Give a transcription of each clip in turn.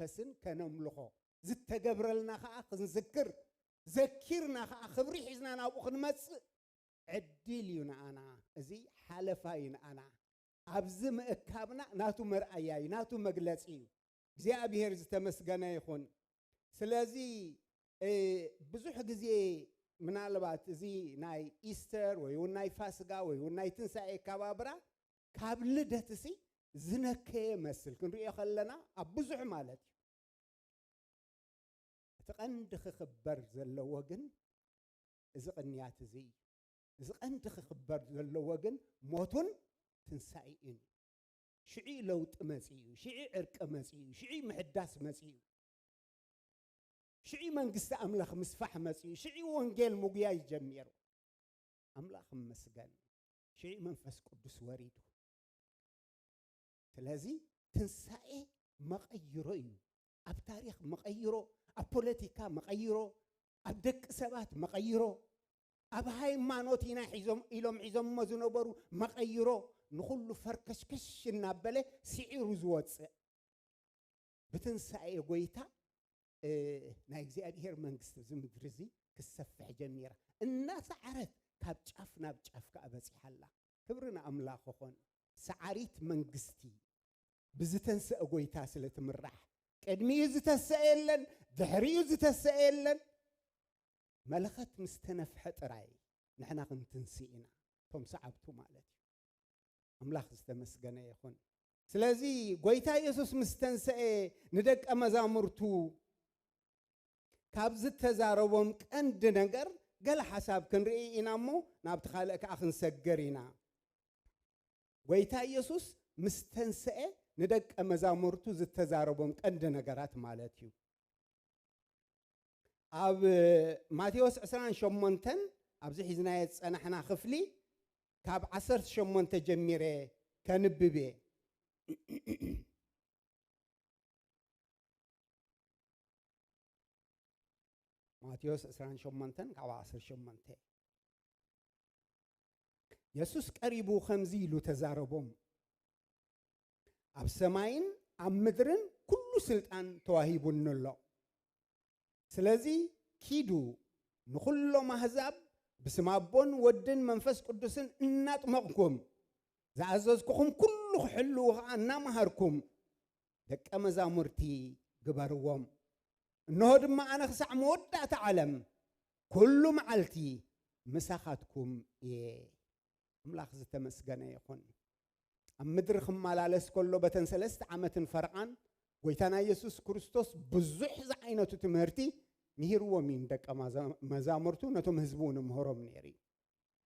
ክንታኸስን ከነምልኾ፣ ዝተገብረልና ኸዓ ክንዝክር፣ ዘኪርና ኸዓ ክብሪ ሒዝና ናብኡ ክንመጽእ ዕድል እዩ ንኣና። እዚ ሓለፋ እዩ ንኣና። ኣብዚ ምእካብና ናቱ መርኣያ እዩ፣ ናቱ መግለጺ እዩ። እግዚኣብሔር ዝተመስገነ ይኹን። ስለዚ፣ እ፣ ብዙሕ ግዜ ምናልባት እዚ ናይ ኢስተር ወይ እውን ናይ ፋስጋ ወይ እውን ናይ ትንሳኤ ከባብራ ካብ ልደትሲ ዝነከየ መስል ክንሪኦ ከለና ኣብ ብዙሕ ማለት እዩ። እቲ ቀንዲ ክኽበር ዘለዎ ግን እዚ ቅንያት እዚ እዩ። እዚ ቀንዲ ክኽበር ዘለዎ ግን ሞቱን ትንሳኤኡን እዩ። ሽዒ ለውጢ መጺኡ እዩ። ሽዒ ዕርቂ መጺኡ እዩ። ሽዒ ምሕዳስ መጺኡ እዩ። ሽዒ መንግስቲ ኣምላኽ ምስፋሕ መጺኡ እዩ። ሽዒ ወንጌል ምጉያይ ጀሚሩ። ኣምላኽ ይመስገን። ሽዒ መንፈስ ቅዱስ ወሪዱ። ስለዚ ትንሳኤ መቐይሮ እዩ። ኣብ ታሪኽ መቐይሮ፣ ኣብ ፖለቲካ መቐይሮ፣ ኣብ ደቂ ሰባት መቐይሮ፣ ኣብ ሃይማኖት ኢና ሒዞም ኢሎም ሒዞሞ ዝነበሩ መቐይሮ፣ ንኹሉ ፈርከሽከሽ እናበለ ስዒሩ ዝወፅእ ብትንሳኤ ጎይታ፣ እ፣ ናይ እግዚኣብሔር መንግስቲ እዚ ምድሪ እዚ ክሰፍሕ ጀሚራ። እናሰዓረት ካብ ጫፍ ናብ ጫፍ ከኣ በጺሓ ኣላ። ክብሪ ንኣምላኽ ይኹን። ሰዓሪት መንግስቲ ብዝተንሰአ ጎይታ ስለ ትምራሕ፣ ቅድሚኡ ዝተሰአ የለን፣ ድሕሪኡ ዝተሰአ የለን። መለኸት ምስ ተነፍሐ ጥራይ ንሕና ክንትንስእ ኢና፣ እቶም ሰዓብቱ ማለት እዩ። ኣምላኽ ዝተመስገነ ይኹን። ስለዚ ጎይታ የሱስ ምስ ተንሰኤ ንደቀ መዛሙርቱ ካብ ዝተዛረቦም ቀንዲ ነገር ገለ ሓሳብ ክንርኢ ኢና እሞ ናብቲ ካልእ ከኣ ክንሰግር ኢና። ጎይታ የሱስ ምስ ተንሰኤ ንደቀ መዛሙርቱ ዝተዛረቦም ቀንዲ ነገራት ማለት እዩ። ኣብ ማቴዎስ ዕስራን ሸሞንተን ኣብዚ ሒዝናዮ ዝጸናሕና ክፍሊ ካብ ዓሰርተ ሸሞንተ ጀሚረ ከንብብ እየ። ማቴዎስ ዕስራን ሸሞንተን ካብ ዓሰርተ ሸሞንተ። የሱስ ቀሪቡ ከምዚ ኢሉ ተዛረቦም፣ ኣብ ሰማይን ኣብ ምድርን ኩሉ ስልጣን ተዋሂቡኒ ኣሎ። ስለዚ ኪዱ ንኹሎም ኣህዛብ ብስም ኣቦን ወድን መንፈስ ቅዱስን እናጥመቕኩም፣ ዝኣዘዝኩኹም ኩሉ ክሕልዉ ኸዓ እናመሃርኩም ደቀ መዛሙርቲ ግበርዎም። እንሆ ድማ ኣነ ክሳዕ መወዳእታ ዓለም ኩሉ መዓልቲ ምሳኻትኩም እየ። ኣምላኽ ዝተመስገነ ይኹን። ኣብ ምድሪ ክመላለስ ከሎ በተን ሰለስተ ዓመትን ፈረቓን ጎይታና የሱስ ክርስቶስ ብዙሕ ዝዓይነቱ ትምህርቲ ምሂርዎም እዩ ንደቀ ማዛ-፣ መዛሙርቱ፣ ነቶም ህዝቢ እውን እምህሮም ነይሩ እዩ።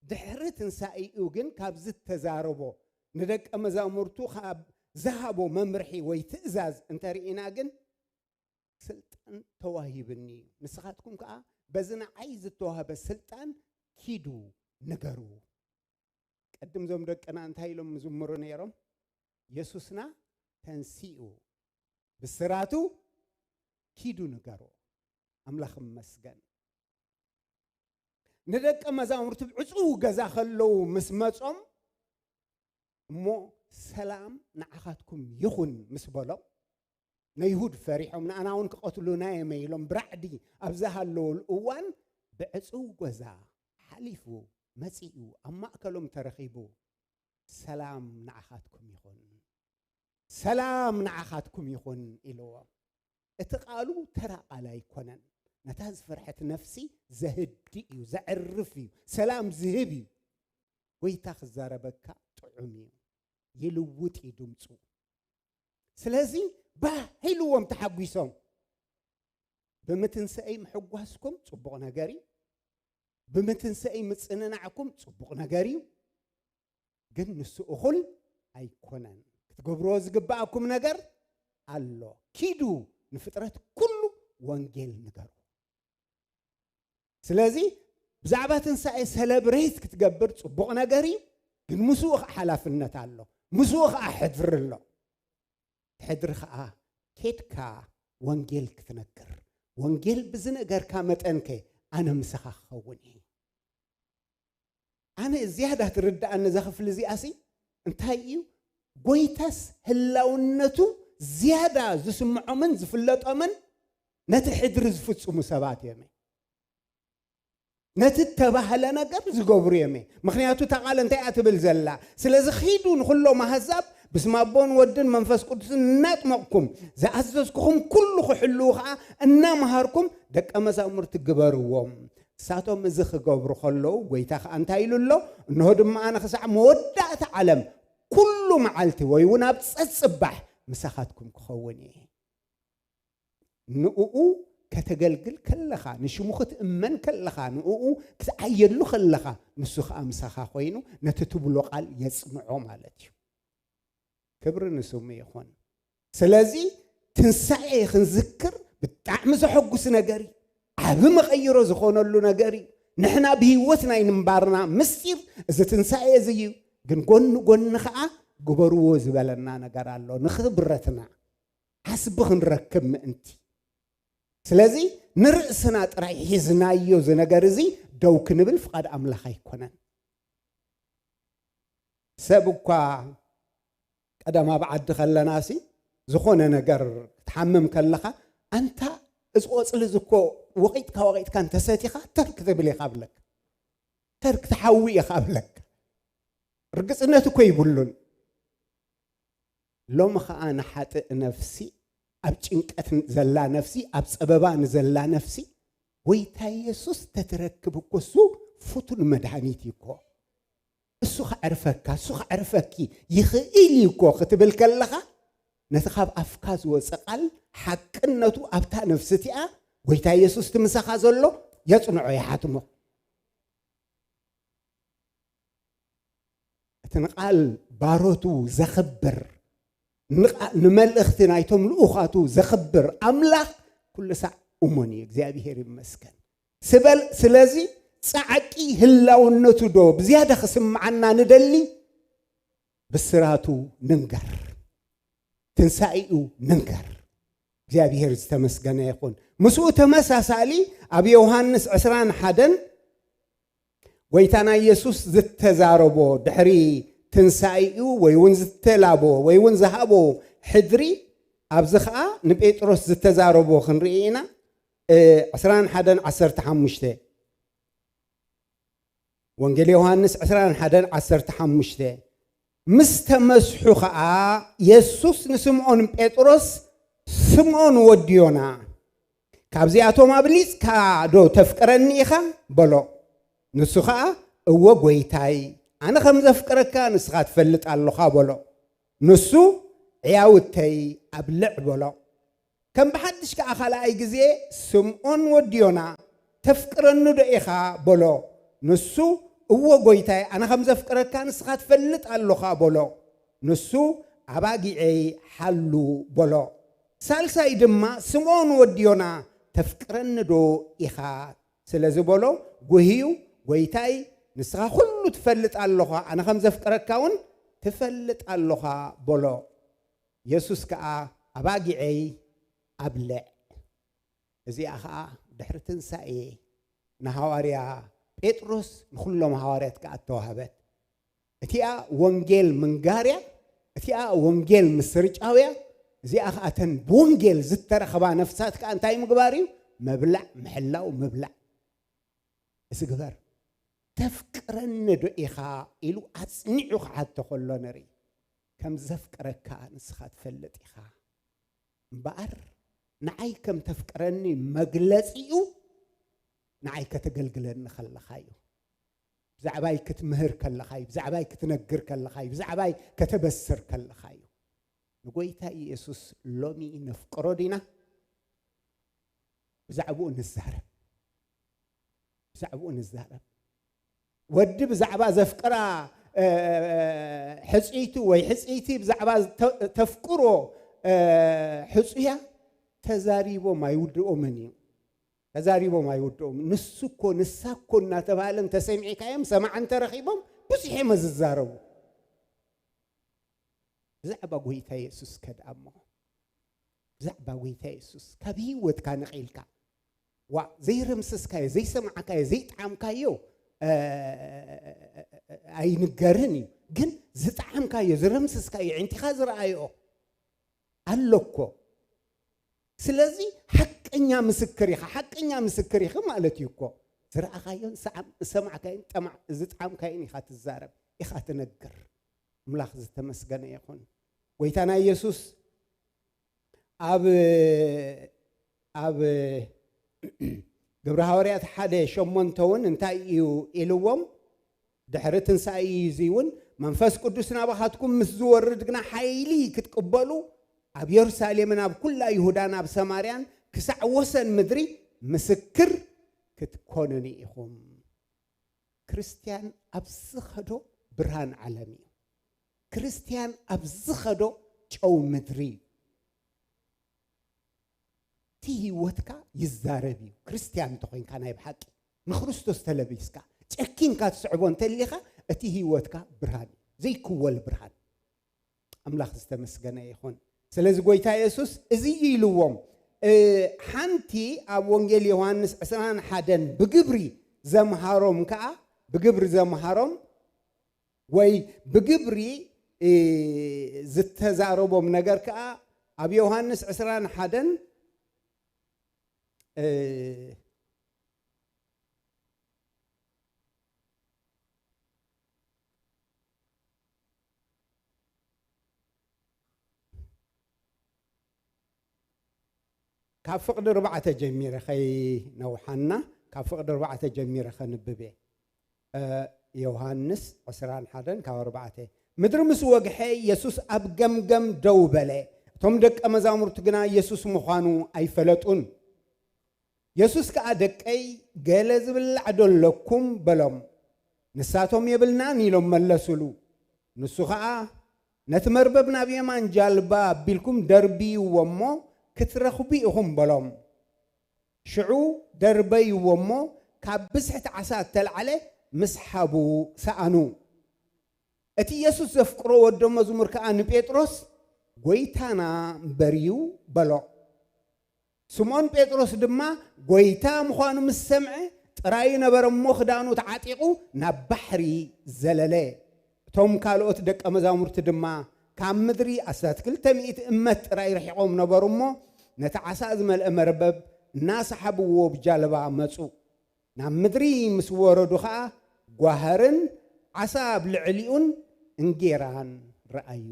ድሕሪ ትንሳኤኡ ግን ካብዚ እተዛረቦ ንደቀ መዛሙርቱ ካብ ዝሃቦ መምርሒ ወይ ትእዛዝ እንተርኢና ግን ስልጣን ተዋሂብኒ እዩ። ንስኻትኩም ከኣ በዚ ንዓይ ዝተዋህበ ስልጣን ኪዱ ንገሩ። ቅድም እዞም ደቅና እንታይ ኢሎም ዝምሩ ነይሮም? የሱስና ተንሲኡ፣ ብስራቱ ኪዱ ንገሩ። ኣምላኽ ይመስገን። ንደቀ መዛሙርቱ ኣብ ዕጹው ገዛ ከለዉ ምስ መጾም፣ እሞ ሰላም ንዓኻትኩም ይኹን ምስ በሎም፣ ነይሁድ ፈሪሖም ንኣና እውን ክቐትሉና እዮም ኢሎም ብራዕዲ ኣብ ዝሃለወሉ እዋን፣ ብዕጹው ገዛ ሓሊፉ መጺኡ ኣብ ማእከሎም ተረኺቡ፣ "ሰላም ንዓኻትኩም ይኹን፣ ሰላም ንዓኻትኩም ይኹን" ኢልዎም። እቲ ቃሉ ተራ ቃል ኣይኮነን። ነታ ዝፈርሐት ነፍሲ ዘህድእ እዩ፣ ዘዕርፍ እዩ፣ ሰላም ዝህብ እዩ። ጎይታ ክዛረበካ ጥዑም እዩ፣ ይልውጥ እዩ ድምፁ። ስለዚ ባህ ኢልዎም ተሓጒሶም። ብምትንሰኤይ ምሕጓስኩም ጽቡቕ ነገር እዩ። ብምትንሰኤይ ምጽንናዕኩም ጽቡቕ ነገር እዩ። ግን ንሱ እኹል ኣይኮነን። ክትገብርዎ ዝግብኣኩም ነገር ኣሎ። ኪዱ ንፍጥረት ኩሉ ወንጌል ንገሩ። ስለዚ ብዛዕባ ትንሳኤ ሰለብሬት ክትገብር ጽቡቕ ነገር እዩ፣ ግን ምስኡ ኸዓ ሓላፍነት ኣሎ፣ ምስኡ ኸዓ ሕድሪ ኣሎ። ሕድሪ ኸዓ ኬድካ ወንጌል ክትነግር፣ ወንጌል ብዝነገርካ መጠንከ ኣነ ምሳኻ ክኸውን እየ። ኣነ ዝያዳ ትርድኣኒ እዛ ክፍሊ እዚኣሲ እንታይ እዩ? ጎይታስ ህላውነቱ ዝያዳ ዝስምዖምን ዝፍለጦምን ነቲ ሕድሪ ዝፍጽሙ ሰባት እዮም። ነቲ እተባህለ ነገር ዝገብሩ እዮም። ምኽንያቱ እታ ቃል እንታይ እያ ትብል ዘላ? ስለዚ ኺዱ ንኹሎም ኣህዛብ ብስመ ኣቦን ወድን መንፈስ ቅዱስን እናጥመቕኩም ዝኣዘዝኩኹም ኩሉ ክሕልዉ ኸዓ እናምሃርኩም ደቀ መዛሙርቲ ግበርዎም። ንሳቶም እዚ ክገብሩ ከለዉ ጎይታ ኸዓ እንታይ ኢሉ ኣሎ? እንሆ ድማ ኣነ ክሳዕ መወዳእታ ዓለም ኩሉ መዓልቲ ወይ እውን ኣብ ጸጽባሕ ምሳኻትኩም ክኸውን እየ። ንእኡ ከተገልግል ከለኻ፣ ንሽሙ ክትእመን ከለኻ፣ ንእኡ ክትዓየሉ ከለኻ፣ ንሱ ኸዓ ምሳኻ ኮይኑ ነቲ ትብሎ ቃል የጽንዖ ማለት እዩ። ክብሪ ንስሙ ይኹን። ስለዚ ትንሳኤ ክንዝክር ብጣዕሚ ዘሐጉስ ነገር እዩ። ዓቢ መቐይሮ ዝኾነሉ ነገር እዩ። ንሕና ብህይወት ናይ ምንባርና ምስጢር እዚ ትንሳኤ እዚ እዩ። ግን ጎኒ ጎኒ ኸዓ ግበርዎ ዝበለና ነገር ኣሎ። ንኽብረትና ዓስቢ ክንረክብ ምእንቲ። ስለዚ ንርእስና ጥራይ ሒዝናዮ እዚ ነገር እዚ ደው ክንብል ፍቓድ ኣምላኽ ኣይኮነን። ሰብ እኳ ቀደም ኣብ ዓዲ ከለናሲ ዝኾነ ነገር ክትሓምም ከለኻ፣ ኣንታ እዚ ቆጽሊ እዚ እኮ ወቒጥካ ወቒጥካ እንተሰቲኻ ተር ክትብል ኢኻ ብለካ። ተር ክትሓዊ ኢኻ ብለካ። ርግጽነት እኮ ይብሉን። ሎሚ ኸኣ ንሓጥእ ነፍሲ፣ ኣብ ጭንቀት ዘላ ነፍሲ፣ ኣብ ጸበባ ንዘላ ነፍሲ፣ ጎይታ የሱስ ተትረክብ እኮ እሱ ፍቱን መድሃኒት እዩ እኮ። እሱ ከዕርፈካ፣ እሱ ከዕርፈኪ ይኽእል እዩ እኮ ክትብል ከለኻ፣ ነቲ ካብ ኣፍካ ዝወጸ ቃል ሓቅነቱ ኣብታ ነፍሲ እቲኣ፣ ጎይታ የሱስ እቲ ምሳኻ ዘሎ የጽንዖ፣ ይሓትሞ። እቲ ንቃል ባሮቱ ዘኽብር፣ ንቃ-፣ ንመልእኽቲ ናይቶም ልኡኻቱ ዘኽብር ኣምላኽ ኩሉ ሳዕ እሙን እዩ። እግዚኣብሔር ይመስገን። ስበል-፣ ስለዚ ጻዕቂ ህላውነቱ ዶ ብዝያዳ ክስምዓና ንደሊ? ብስራቱ ንንገር፣ ትንሳኤኡ ንንገር። እግዚኣብሔር ዝተመስገነ ይኹን። ምስኡ ተመሳሳሊ ኣብ ዮሃንስ ዕስራን ሓደን ጎይታና ኢየሱስ ዝተዛረቦ ድሕሪ ትንሳኤኡ ወይ እውን ዝተላቦ ወይ እውን ዝሃቦ ሕድሪ ኣብዚ ኸዓ ንጴጥሮስ ዝተዛረቦ ክንርኢ ኢና። እ፣ ዕስራን ሓደን ዓሰርተ ሓሙሽተ። ወንጌል ዮሃንስ ዕስራን ሓደን ዓሰርተ ሓሙሽተ። ምስ ተመስሑ ኸዓ የሱስ ንስምዖን ጴጥሮስ፣ "ስምዖን ወዲ ዮና፣ ካብዚኣቶም ኣብሊጽካ ዶ ተፍቅረኒ ኢኻ?" በሎ። ንሱ ኸዓ፣ "እወ ጐይታይ፣ ኣነ ኸም ዘፍቅረካ ንስኻ ትፈልጥ ኣሎኻ" በሎ። ንሱ፣ "ዕያውተይ ኣብልዕ" በሎ። ከም ብሓድሽ ከኣ ካልኣይ ግዜ፣ "ስምዖን ወዲ ዮና፣ ተፍቅረኒ ዶ ኢኻ?" በሎ። ንሱ፣ "እወ ጐይታይ፣ ኣነ ኸም ዘፍቅረካ ንስኻ ትፈልጥ ኣሎኻ" በሎ። ንሱ፣ "ኣባጊዐይ ሓሉ" በሎ። ሳልሳይ ድማ፣ "ስምዖን ወዲ ዮና፣ ተፍቅረኒ ዶ ኢኻ?" ስለ ዝበሎ፣ ጉህዩ፣ "ጐይታይ፣ ንስኻ ኹሉ ትፈልጥ ኣሎኻ፣ ኣነ ኸም ዘፍቅረካ እውን ትፈልጥ ኣሎኻ" በሎ። የሱስ ከኣ፣ "ኣባጊዐይ ኣብልዕ።" እዚኣ ኸኣ ድሕሪ ትንሳኤ ንሃዋርያ ጴጥሮስ፣ ንኹሎም ሃዋርያት ከኣ እተዋህበት። እቲኣ ወንጌል ምንጋርያ፣ እቲኣ ወንጌል ምስርጫውያ፣ እዚኣ ኸኣ እተን ብወንጌል ዝተረኸባ ነፍሳት ከኣ እንታይ ምግባር እዩ? መብላዕ፣ ምሕላው፣ ምብላዕ። እዚ ግበር። "ተፍቅረኒ ዶ ኢኻ?" ኢሉ ኣጽኒዑ ክሓቶ ከሎ ንርኢ። ከም ዘፍቅረካ ንስኻ ትፈልጥ ኢኻ። እምበኣር ንዓይ ከም ተፍቅረኒ መግለጺኡ ንዓይ ከተገልግለኒ ከለኻ እዩ። ብዛዕባይ ክትምህር ከለኻ እዩ። ብዛዕባይ ክትነግር ከለኻ እዩ። ብዛዕባይ ከተበስር ከለኻ እዩ። ንጎይታ ኢየሱስ ሎሚ ነፍቅሮ ዲና? ብዛዕባኡ ንዛረብ። ብዛዕባኡ ንዛረብ። ወዲ ብዛዕባ ዘፍቅራ፣ እ፣ ሕጽይቲ ወይ ሕጽይቲ ብዛዕባ ተ-፣ ተፍቅሮ፣ እ፣ ሕጹያ ተዛሪቦም ኣይውድኦምን እዩ። ተዛሪቦም ኣይውድኦም። ንሱ እኮ፣ ንሳ እኮ እናተባህለ እንተሰሚዕካዮም፣ ሰማዕ እንተረኺቦም፣ ብዙሕ እዮም ዝዛረቡ። ብዛዕባ ጎይታ የሱስ ከድኣ እሞ፣ ብዛዕባ ጎይታ የሱስ ካብ ህይወትካ ነቒልካ፣ ዋ፣ ዘይረምሰስካዮ፣ ዘይሰማዕካዮ፣ ዘይጠዓምካዮ፣ እ፣ ኣይንገርን እዩ። ግን ዝጠዓምካዮ፣ ዝረምሰስካዮ፣ ኣዒንቲኻ ዝረኣዮ፣ ኣሎ እኮ። ስለዚ ሓቀኛ ምስክር ኢኻ፣ ሓቀኛ ምስክር ኢኺ ማለት እዩ እኮ። ዝረኣኻዮን ሰዓም-፣ ዝሰማዕካዮን ጠማዕ-፣ ዝጠዓምካዮን ኢኻ ትዛረብ፣ ኢኻ ትነግር። ኣምላኽ ዝተመስገነ ይኹን። ጎይታና ኢየሱስ ኣብ፣ ኣብ ግብሪ ሃዋርያት ሓደ ሸሞንተ እውን እንታይ እዩ ኢልዎም? ድሕሪ ትንሳኤ እዩ። እዚ እውን መንፈስ ቅዱስ ናባኻትኩም ምስ ዝወርድ ግና ሓይሊ ክትቅበሉ፣ ኣብ የሩሳሌምን ኣብ ኩላ ይሁዳን ኣብ ሰማርያን ክሳዕ ወሰን ምድሪ ምስክር ክትኮኑኒ ኢኹም። ክርስትያን ኣብ ዝኸዶ ብርሃን ዓለም እዩ። ክርስትያን ኣብ ዝኸዶ ጨው ምድሪ እዩ። እቲ ህይወትካ ይዛረብ እዩ። ክርስትያን እንተኾይንካ ናይ ብሓቂ ንክርስቶስ ተለቢስካ ጨኪንካ ትስዕቦ እንተሊኻ፣ እቲ ህይወትካ ብርሃን እዩ። ዘይክወል ብርሃን። ኣምላኽ ዝተመስገነ ይኹን። ስለዚ ጎይታ የሱስ እዚ እዩ ኢልዎም። እ፣ ሓንቲ ኣብ ወንጌል ዮሃንስ ዕስራን ሓደን ብግብሪ ዘምሃሮም ከኣ፣ ብግብሪ ዘምሃሮም ወይ ብግብሪ፣ እ፣ ዝተዛረቦም ነገር ከኣ ኣብ ዮሃንስ ዕስራን ሓደን፣ እ፣ ካብ ፍቕዲ ኣርባዕተ ጀሚረ ኸይነውሓና፣ ካብ ፍቕዲ ኣርባዕተ ጀሚረ ኸንብብ እየ። እ፣ ዮሃንስ ዕስራን ሓደን ካብ ኣርባዕተ። ምድሪ ምስ ወግሐ፣ የሱስ ኣብ ገምገም ደው በለ። እቶም ደቀ መዛሙርቱ ግና የሱስ ምዃኑ ኣይፈለጡን። የሱስ ከኣ፣ "ደቀይ፣ ገለ ዝብላዕ ዶ ኣለኩም?" በሎም። ንሳቶም፣ "የብልናን" ኢሎም መለሱሉ። ንሱ ኸኣ፣ "ነቲ መርበብ ናብ የማን ጃልባ ኣቢልኩም ደርብይዎ እሞ ክትረኽቡ ኢኹም" በሎም። ሽዑ ደርበይዎ እሞ ካብ ብዝሒ እቲ ዓሳ እተልዓለ ምስሓቡ ሰኣኑ። እቲ የሱስ ዘፍቅሮ ወዲ መዝሙር ከኣ ንጴጥሮስ፣ "ጐይታና እምበር እዩ" በሎ። ስምዖን ጴጥሮስ ድማ ጐይታ ምዃኑ ምስ ሰምዐ፣ ጥራዩ ነበረ እሞ ክዳኑ ተዓጢቑ ናብ ባሕሪ ዘለለ። እቶም ካልኦት ደቀ መዛሙርቲ ድማ፣ ካብ ምድሪ ኣስታት ክልተ ሚእቲ እመት ጥራይ ርሒቖም ነበሩ እሞ፣ ነቲ ዓሳ ዝመልአ መርበብ እናሰሓብዎ ብጃልባ መጹ። ናብ ምድሪ ምስ ወረዱ ኸኣ፣ ጓህርን ዓሳ ኣብ ልዕሊኡን እንጌራን ረኣዩ።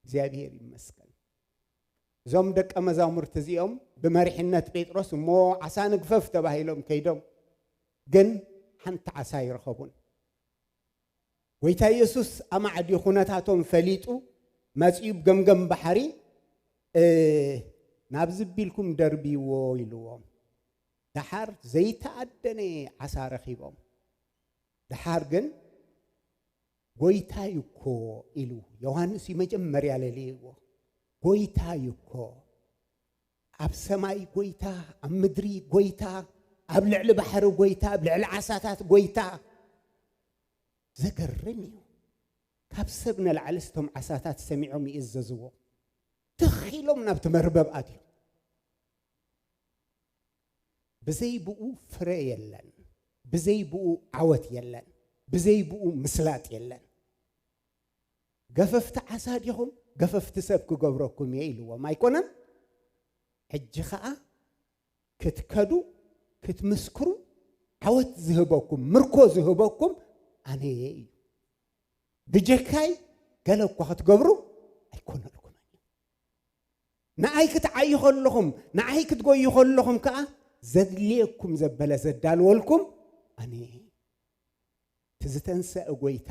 እግዚኣብሔር ይመስገን። እዞም ደቀ መዛሙርቲ እዚኦም ብመሪሕነት ጴጥሮስ፣ "እሞ ዓሳ ንግፈፍ" ተባሂሎም ከይዶም፣ ግን ሓንቲ ዓሳ ኣይረኸቡን። ጐይታ ኢየሱስ ኣማዕድዩ ኩነታቶም ፈሊጡ መጺኡ ብገምገም ባሕሪ፣ እ፣ "ናብዚ ቢልኩም ደርብይዎ" ኢልዎም። ደሓር ዘይተኣደነ ዓሳ ረኺቦም። ደሓር ግን "ጐይታ እዩ እኮ" ኢሉ ዮሃንስ እዩ መጀመርያ ለልይዎ። "ጐይታ እዩ እኮ፣ ኣብ ሰማይ ጐይታ፣ ኣብ ምድሪ ጐይታ፣ ኣብ ልዕሊ ባሕሪ ጐይታ፣ ኣብ ልዕሊ ዓሳታት ጐይታ።" ዘገርም እዩ። ካብ ሰብ ንላዕሊ ስቶም ዓሳታት ሰሚዖም ይእዘዝዎ። ትኽ ኢሎም ናብቲ መርበብ ኣትዮም። ብዘይ ብኡ ፍረ የለን፣ ብዘይ ብኡ ዓወት የለን፣ ብዘይ ብኡ ምስላጥ የለን። "ገፈፍቲ ዓሳ ዲኹም? ገፈፍቲ ሰብ ክገብረኩም እየ" ኢልዎም ኣይኮነን? ሕጂ ኸኣ ክትከዱ፣ ክትምስክሩ፣ ዓወት ዝህበኩም፣ ምርኮ ዝህበኩም ኣነ እየ እዩ። ብጀካይ ገለ እኳ ክትገብሩ ኣይኮነልኩምን እዩ። ንኣይ ክትዓዩ ከለኹም፣ ንኣይ ክትጎዩ ከለኹም ከኣ ዘድልየኩም ዘበለ ዘዳልወልኩም ኣነ እየ። እቲ ዝተንሰአ ጐይታ፣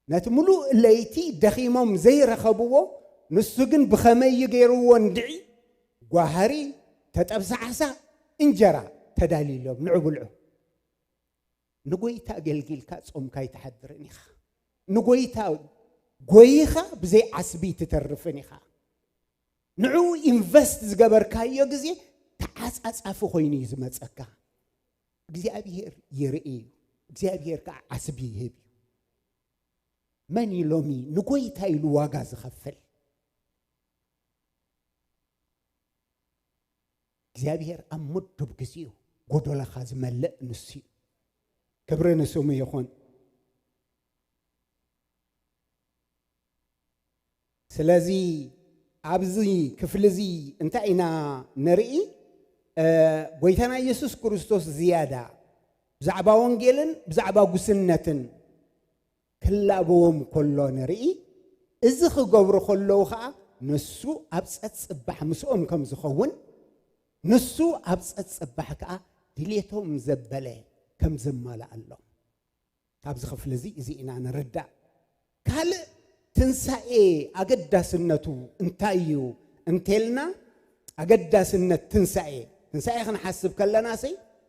ነቲ ምሉእ ለይቲ ደኺሞም ዘይረኸብዎ፣ ንሱ ግን ብኸመይ እዩ ገይርዎ እንድዒ? ጓህሪ፣ ተጠብሰ ዓሳ፣ እንጀራ ተዳልዩሎም፣ "ንዑ ብልዑ።" ንጐይታ ኣገልጊልካ ጾምካ ኣይትሓድርን ኢኻ። ንጐይታ ጐይኻ ብዘይ ዓስቢ ኣይትተርፍን ኢኻ። ንዕኡ ኢንቨስት ዝገበርካዮ ግዜ ተዓጻጻፊ ኮይኑ እዩ ዝመጸካ። እግዚኣብሄር ይርኢ እዩ። እግዚኣብሄር ከኣ ዓስቢ ይህብ እዩ። መን እዩ ሎሚ ንጎይታ ኢሉ ዋጋ ዝኸፍል? እግዚኣብሄር ኣብ ምዱብ ግዜኡ ጎዶሎኻ ዝመልእ ንሱ እዩ። ክብሪ ንስሙ ይኹን። ስለዚ ኣብዚ ክፍሊ እዚ እንታይ ኢና ንርኢ? ጎይታና ኢየሱስ ክርስቶስ ዝያዳ ብዛዕባ ወንጌልን ብዛዕባ ጉስነትን ክላበዎም ከሎ ንርኢ። እዚ ክገብሩ ከለዉ ኸዓ ንሱ ኣብ ጸጽባሕ ምስኦም ከም ዝኸውን፣ ንሱ ኣብ ጸጽባሕ ከኣ ድሌቶም ዘበለ ከም ዘማልኣሎም ካብዚ ክፍሊ እዚ እዚ ኢና ንርዳእ። ካልእ ትንሳኤ ኣገዳስነቱ እንታይ እዩ እንተልና፣ ኣገዳስነት ትንሳኤ ትንሳኤ ክንሓስብ ከለናሲ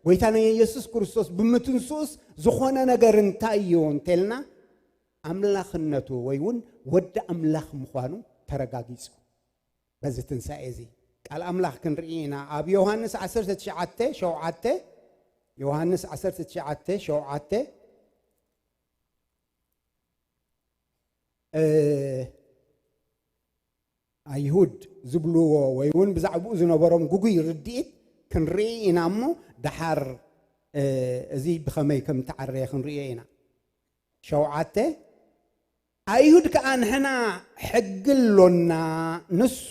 ጎይታና የሱስ ክርስቶስ ብምትንስኡስ ዝኾነ ነገር እንታይ እዩ እንተልና፣ ኣምላኽነቱ ወይ እውን ወዲ ኣምላኽ ምዃኑ ተረጋጊጹ። በዚ ትንሳኤ እዚ ቃል ኣምላኽ ክንርኢ ኢና። ኣብ ዮሃንስ ዓሰርተ ትሽዓተ ሸውዓተ፣ ዮሃንስ ዓሰርተ ትሽዓተ ሸውዓተ፣ ኣይሁድ ዝብልዎ ወይ እውን ብዛዕባኡ ዝነበሮም ግጉይ ርድኢት ክንርኢ ኢና እሞ፣ ደሓር እዚ ብኸመይ ከም ተዓረየ ክንርእዮ ኢና። ሸውዓተ፣ ኣይሁድ ከኣ ንሕና ሕጊ ኣሎና፣ ንሱ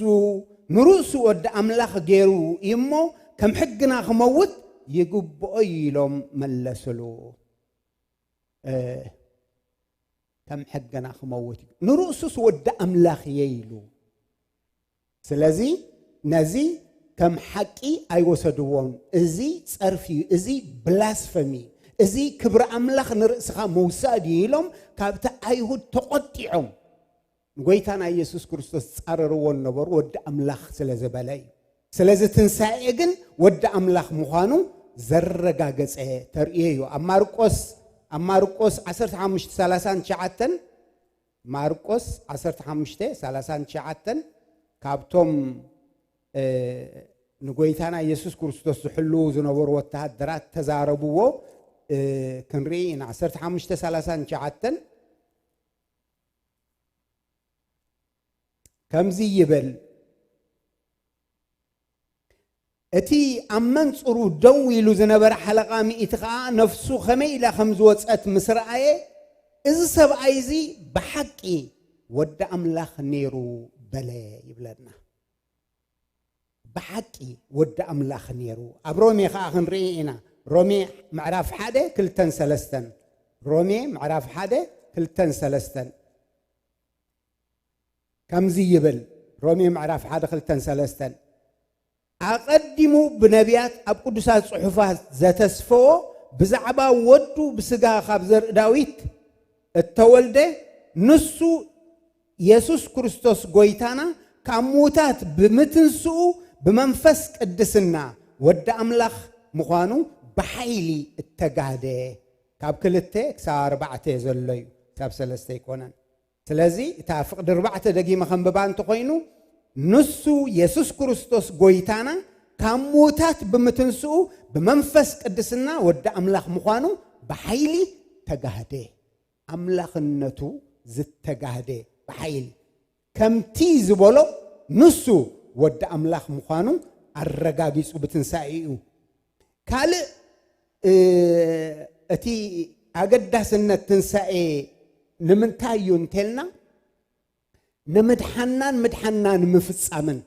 ንርእሱ ወዲ ኣምላኽ ገይሩ እዩ እሞ ከም ሕግና ክመውት ይግብኦ እዩ ኢሎም መለስሉ። ከም ሕግና ክመውት እዩ፣ ንርእሱስ ወዲ ኣምላኽ እየ ኢሉ። ስለዚ ነዚ ከም ሓቂ ኣይወሰድዎን። እዚ ጸርፊ እዩ፣ እዚ ብላስፈሚ፣ እዚ ክብሪ ኣምላኽ ንርእስኻ ምውሳድ እዩ ኢሎም ካብቲ ኣይሁድ ተቖጢዖም። ንጎይታና ኢየሱስ ክርስቶስ ጻረርዎ ነበሩ፣ ወዲ ኣምላኽ ስለ ዝበለ እዩ። ስለዚ ትንሳኤ ግን ወዲ ኣምላኽ ምዃኑ ዘረጋገጸ ተርእዮ እዩ። ኣብ ማርቆስ ኣብ ማርቆስ ዓሰርተ ሓሙሽተ ሰላሳን ትሽዓተን፣ ማርቆስ ዓሰርተ ሓሙሽተ ሰላሳን ትሽዓተን፣ ካብቶም ንጎይታና ኢየሱስ ክርስቶስ ዝሕልዉ ዝነበሩ ወተሃደራት ተዛረብዎ ክንርኢ ኢና። ዓሰርተ ሓሙሽተ ሰላሳን ትሽዓተን ከምዚ ይብል፣ እቲ ኣብ መንጽሩ ደው ኢሉ ዝነበረ ሓለቓ ሚእቲ ኸኣ ነፍሱ ኸመይ ኢላ ከም ዝወጸት ምስ ረኣየ፣ እዚ ሰብኣይ እዚ ብሓቂ ወዲ ኣምላኽ ነይሩ በለ ይብለና። ብሓቂ ወዲ ኣምላኽ ነይሩ። ኣብ ሮሜ ኸኣ ክንርኢ ኢና። ሮሜ ምዕራፍ ሓደ ክልተን ሰለስተን፣ ሮሜ ምዕራፍ ሓደ ክልተን ሰለስተን ከምዚ ይብል፣ ሮሜ ምዕራፍ ሓደ ክልተን ሰለስተን፣ ኣቐዲሙ ብነቢያት ኣብ ቅዱሳት ጽሑፋት ዘተስፈዎ ብዛዕባ ወዱ ብስጋ ካብ ዘርኢ ዳዊት እተወልደ ንሱ የሱስ ክርስቶስ ጎይታና ካብ ምዉታት ብምትንስኡ ብመንፈስ ቅድስና ወዲ ኣምላኽ ምዃኑ ብሓይሊ እተጋህደ። ካብ ክልተ ክሳብ ኣርባዕተ ዘሎ እዩ፣ ክሳብ ሰለስተ ኣይኮነን። ስለዚ እታ ፍቕዲ ኣርባዕተ ደጊመ ከንብባ እንተኾይኑ፣ ንሱ የሱስ ክርስቶስ ጎይታና ካብ ምዉታት ብምትንስኡ ብመንፈስ ቅድስና ወዲ ኣምላኽ ምዃኑ ብሓይሊ ተጋህደ። ኣምላኽነቱ ዝተጋህደ ብሓይሊ ከምቲ ዝበሎ ንሱ ወዲ ኣምላኽ ምዃኑ ኣረጋጊጹ ብትንሳኤኡ። ካልእ እቲ ኣገዳስነት ትንሳኤ ንምንታይ እዩ እንተልና፣ ንምድሓናን ምድሓናን ምፍጻምን።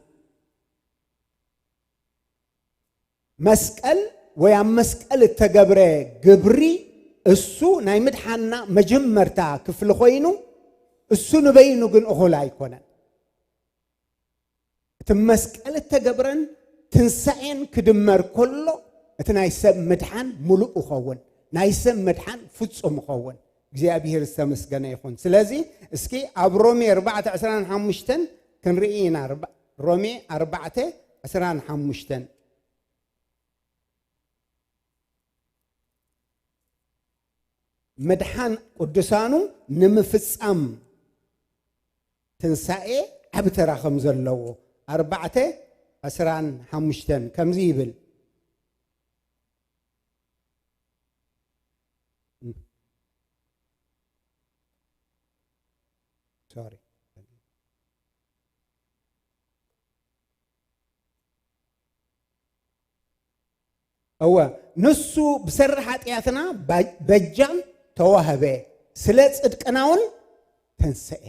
መስቀል ወይ ኣብ መስቀል እተገብረ ግብሪ እሱ ናይ ምድሓና መጀመርታ ክፍሊ ኮይኑ፣ እሱ ንበይኑ ግን እኹል ኣይኮነን። እቲ መስቀል እተገብረን ትንሳኤን ክድመር ከሎ፣ እቲ ናይ ሰብ ምድሓን ምሉእ ይኸውን፣ ናይ ሰብ ምድሓን ፍጹም ይኸውን። እግዚኣብሔር ዝተመስገነ ይኹን። ስለዚ እስኪ ኣብ ሮሜ ኣርባዕተ ዕስራን ሓሙሽተን ክንርኢ ኢና። ኣርባ-፣ ሮሜ ኣርባዕተ ዕስራን ሓሙሽተን። ምድሓን ቅዱሳኑ ንምፍጻም ትንሳኤ ዓቢ ተራ ከም ዘለዎ። ኣርባዕተ ዕስራን ሓሙሽተን ከምዚ ይብል። ሶሪ። እወ፣ ንሱ ብሰሪ ሓጢኣትና ባ-፣ በጃን ተዋህበ፣ ስለ ጽድቅና እውን ተንሰኤ።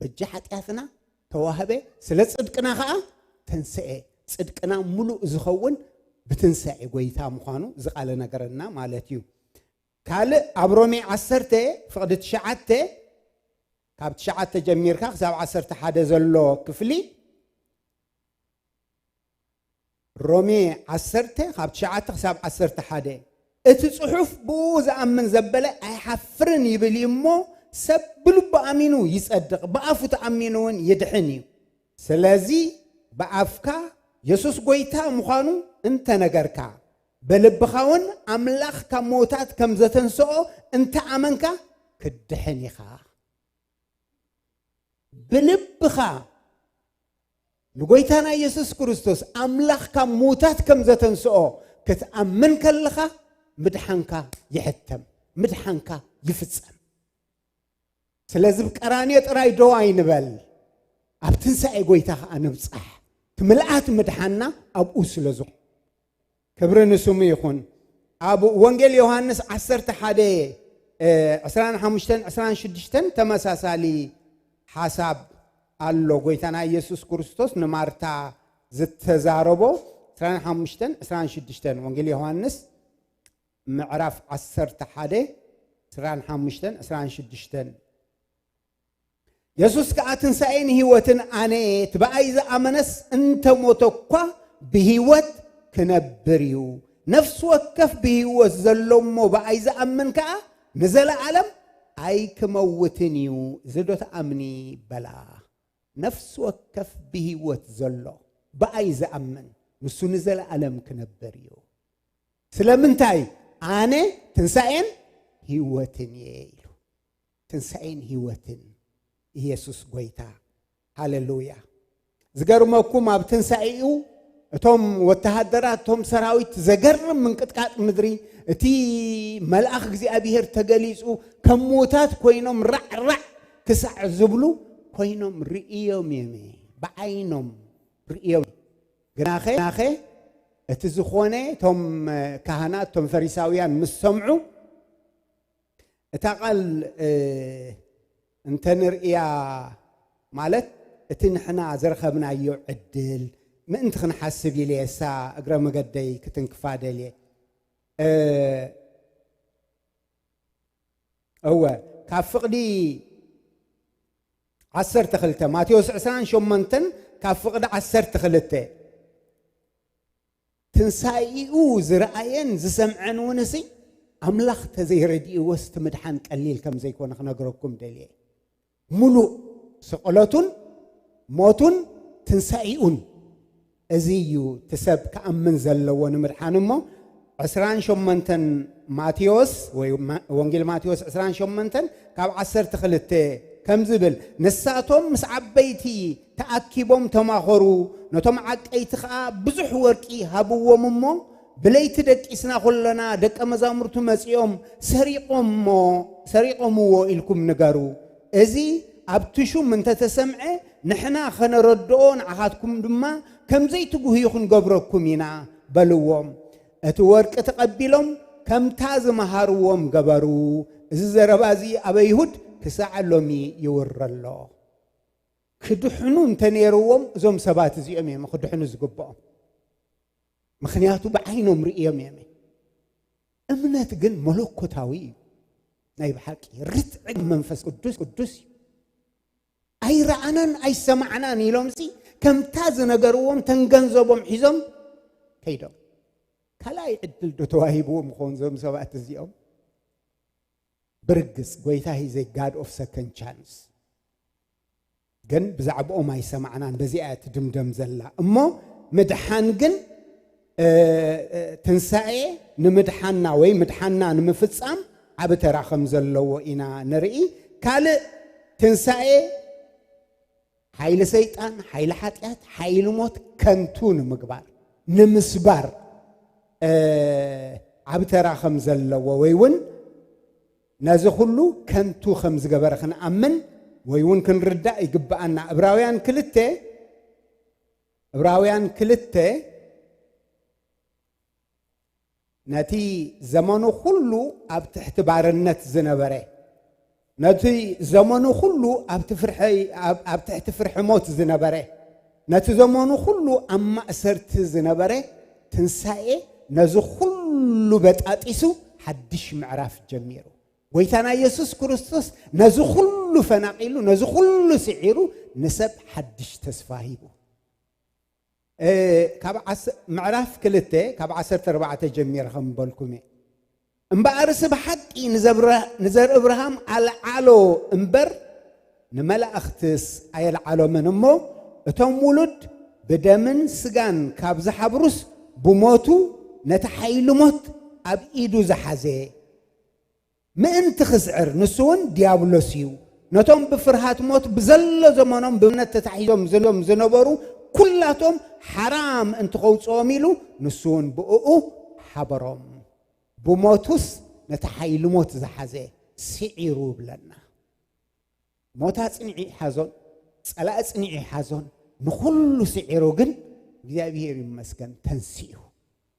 በጃ ሓጢኣትና ተዋህበ፣ ስለ ጽድቅና ኸዓ ተንስኤ። ጽድቅና ሙሉእ ዝኸውን ብትንሳኤ ጎይታ ምዃኑ እዚ ቃል ነገረና ማለት እዩ። ካልእ ኣብ ሮሜ ዓሰርተ ፍቕዲ ትሽዓተ፣ ካብ ትሽዓተ ጀሚርካ ክሳብ ዓሰርተ ሓደ ዘሎ ክፍሊ፣ ሮሜ ዓሰርተ ካብ ትሽዓተ ክሳብ ዓሰርተ ሓደ፣ እቲ ጽሑፍ ብኡ ዝኣምን ዘበለ ኣይሓፍርን ይብል እዩ እሞ፣ ሰብ ብልቡ ኣሚኑ ይጸድቕ፣ ብኣፉ ተኣሚኑ እውን ይድሕን እዩ። ስለዚ ብኣፍካ የሱስ ጎይታ ምዃኑ እንተነገርካ፣ ብልብኻ እውን ኣምላኽ ካብ ምዉታት ከም ዘተንስኦ እንተኣመንካ፣ ክትድሕን ኢኻ። ብልብኻ ንጎይታና የሱስ ክርስቶስ ኣምላኽ ካብ ምዉታት ከም ዘተንስኦ ክትኣምን ከለኻ፣ ምድሓንካ ይሕተም፣ ምድሓንካ ይፍጸም። ስለዚ ብቀራንዮ ጥራይ ደው ኣይንበል፣ ኣብ ትንሳኤ ጎይታ ኸዓ ንብጻሕ። እቲ ምልኣት ምድሓንና ኣብኡ ስለ ዝኾነ። ክብሪ ንስሙ ይኹን። ኣብ ወንጌል ዮሃንስ ዓሰርተ ሓደ፣ እ፣ ዕስራን ሓሙሽተን ዕስራን ሽዱሽተን ተመሳሳሊ ሓሳብ ኣሎ። ጎይታና ኢየሱስ ክርስቶስ ንማርታ ዝተዛረቦ ዕስራን ሓሙሽተን ዕስራን ሽዱሽተን፣ ወንጌል ዮሃንስ ምዕራፍ ዓሰርተ ሓደ ዕስራን ሓሙሽተን ዕስራን ሽዱሽተን። የሱስ ከኣ ትንሳኤን ህይወትን ኣነ እየ፣ እቲ ብኣይ ዝኣመነስ እንተ ሞተ እኳ ብህይወት ክነብር እዩ። ነፍሲ ወከፍ ብህይወት ዘሎ እሞ ብኣይ ዝኣምን ከኣ ንዘለኣለም ኣይክመውትን እዩ። እዚ ዶ ትኣምኒ? በላ። ነፍሲ ወከፍ ብህይወት ዘሎ ብኣይ ዝኣምን ንሱ ንዘለኣለም ክነብር እዩ። ስለምንታይ? ኣነ ትንሳኤን ህይወትን እየ ኢሉ። ትንሳኤን ህይወትን ኢየሱስ ጎይታ። ሃሌሉያ። ዝገርመኩም፣ ኣብ ትንሳኤኡ እቶም ወተሃደራት፣ እቶም ሰራዊት፣ ዘገርም ምንቅጥቃጥ ምድሪ፣ እቲ መልኣኽ እግዚኣብሔር ተገሊጹ፣ ከም ምዉታት ኮይኖም ራዕራዕ ክሳዕ ዝብሉ ኮይኖም ርእዮም እዮም። ብዓይኖም ርእዮም። ግናኸ፣ ግናኸ እቲ ዝኾነ፣ እቶም ካህናት፣ እቶም ፈሪሳውያን ምስ ሰምዑ፣ እታ ቃል፣ እ፣ እንተ ንርእያ፣ ማለት እቲ ንሕና ዝረኸብናዮ ዕድል ምእንቲ ክንሓስብ ኢለ እሳ እግረ መገደይ ክትንክፋ ደልየ። እ፣ እወ፣ ካብ ፍቕዲ ዓሰርተ ክልተ፣ ማቴዎስ ዕስራን ሸሞንተን ካብ ፍቕዲ ዓሰርተ ክልተ፣ ትንሳኤኡ ዝረኣየን ዝሰምዐን እውን እሲ፣ ኣምላኽ ተዘይረዲእዎስ እቲ ምድሓን ቀሊል ከም ዘይኮነ ክነግረኩም ደልየ። ሙሉእ ስቕለቱን ሞቱን ትንሳኤኡን፣ እዚ እዩ እቲ ሰብ ክኣምን ዘለዎ ንምድሓን። እሞ ዕስራን ሸሞንተን ማቴዎስ፣ ወይ ማ-፣ ወንጌል ማቴዎስ ዕስራን ሸሞንተን ካብ ዓሰርተ ክልተ ከም ዝብል፣ ንሳቶም ምስ ዓበይቲ ተኣኪቦም ተማኸሩ፣ ነቶም ዓቀይቲ ኸኣ ብዙሕ ወርቂ ሃብዎም እሞ፣ ብለይቲ ደቂስና ኸሎና ደቀ መዛሙርቱ መጺኦም ሰሪቖሞ-፣ ሰሪቖምዎ ኢልኩም ንገሩ። እዚ ኣብቲ ሹም እንተ ተሰምዐ፣ ንሕና ኸነረድኦ፣ ንዓኻትኩም ድማ ከም ዘይትጉህዩ ኽንገብረኩም ኢና በልዎም። እቲ ወርቂ ተቐቢሎም ከምታ ዝመሃርዎም ገበሩ። እዚ ዘረባ እዚ ኣብ ኣይሁድ ክሳዕ ሎሚ ይውረ ኣሎ። ክድሕኑ እንተ ነይርዎም፣ እዞም ሰባት እዚኦም እዮም ክድሕኑ ዝግብኦም። ምኽንያቱ ብዓይኖም ርእዮም እዮም። እምነት ግን መለኮታዊ እዩ። ናይ ብሓቂ ርትዒ መንፈስ ቅዱስ፣ ቅዱስ እዩ። ኣይረኣናን ኣይሰማዕናን ኢሎምሲ፣ ከምታ ዝነገርዎም ተን ገንዘቦም ሒዞም ከይዶም። ካልኣይ ዕድል ዶ ተዋሂብዎም ይኸውን እዞም ሰባት እዚኦም? ብርግጽ፣ ጎይታ is a God of second chance። ግን ብዛዕባኦም ኣይሰማዕናን፣ በዚኣ እያ ትድምደም ዘላ። እሞ ምድሓን ግን፣ እ፣ እ፣ ትንሳኤ ንምድሓንና ወይ ምድሓንና ንምፍጻም ዓቢ ተራ ከም ዘለዎ ኢና ንርኢ። ካልእ፣ ትንሳኤ ሓይሊ ሰይጣን፣ ሓይሊ ሓጢኣት፣ ሓይሊ ሞት ከንቱ ንምግባር፣ ንምስባር፣ እ፣ ዓቢ ተራ ከም ዘለዎ ወይ እውን ነዚ ኩሉ ከንቱ ከም ዝገበረ ክንኣምን ወይ እውን ክንርዳእ ይግብኣና። ዕብራውያን ክልተ፣ ዕብራውያን ክልተ ነቲ ዘመኑ ኩሉ ኣብ ትሕቲ ባርነት ዝነበረ፣ ነቲ ዘመኑ ኩሉ ኣብቲ ፍርሒ፣ ኣብ፣ ኣብ ትሕቲ ፍርሒ ሞት ዝነበረ፣ ነቲ ዘመኑ ኩሉ ኣብ ማእሰርቲ ዝነበረ ትንሳኤ ነዚ ኩሉ በጣጢሱ ሓድሽ ምዕራፍ ጀሚሩ። ጎይታና ኢየሱስ ክርስቶስ ነዚ ኩሉ ፈናቒሉ፣ ነዚ ኩሉ ስዒሩ፣ ንሰብ ሓድሽ ተስፋ ሂቡ። እ፣ ካብ ዓስ-፣ ምዕራፍ ክልተ ካብ ዓሰርተ ኣርባዕተ ጀሚረ ከም በልኩም እየ። እምበኣርሲ ብሓቂ ንዘብረ-፣ ንዘርእብርሃም ኣልዓሎ እምበር ንመላእኽትስ ኣየልዓሎምን እሞ፣ እቶም ውሉድ ብደምን ስጋን ካብ ዝሓብሩስ፣ ብሞቱ ነቲ ሓይሊ ሞት ኣብ ኢዱ ዝሓዘ ምእንቲ ክስዕር፣ ንሱ እውን ዲያብሎስ እዩ። ነቶም ብፍርሃት ሞት ብዘሎ ዘመኖም ብእምነት ተታሒዞም ዝሎም ዝነበሩ ኩላቶም ሓራ ምእንቲ ከውፅኦም ኢሉ፣ ንሱ እውን ብእኡ ሓበሮም። ብሞቱስ ነቲ ሓይሊ ሞት ዝሓዘ ስዒሩ ይብለና። ሞት ኣጽኒዑ ይሓዞን፣ ጸላኢ ኣጽኒዑ ይሓዞን፣ ንኹሉ ስዒሩ ግን እግዚኣብሔር ይመስገን ተንሲኡ።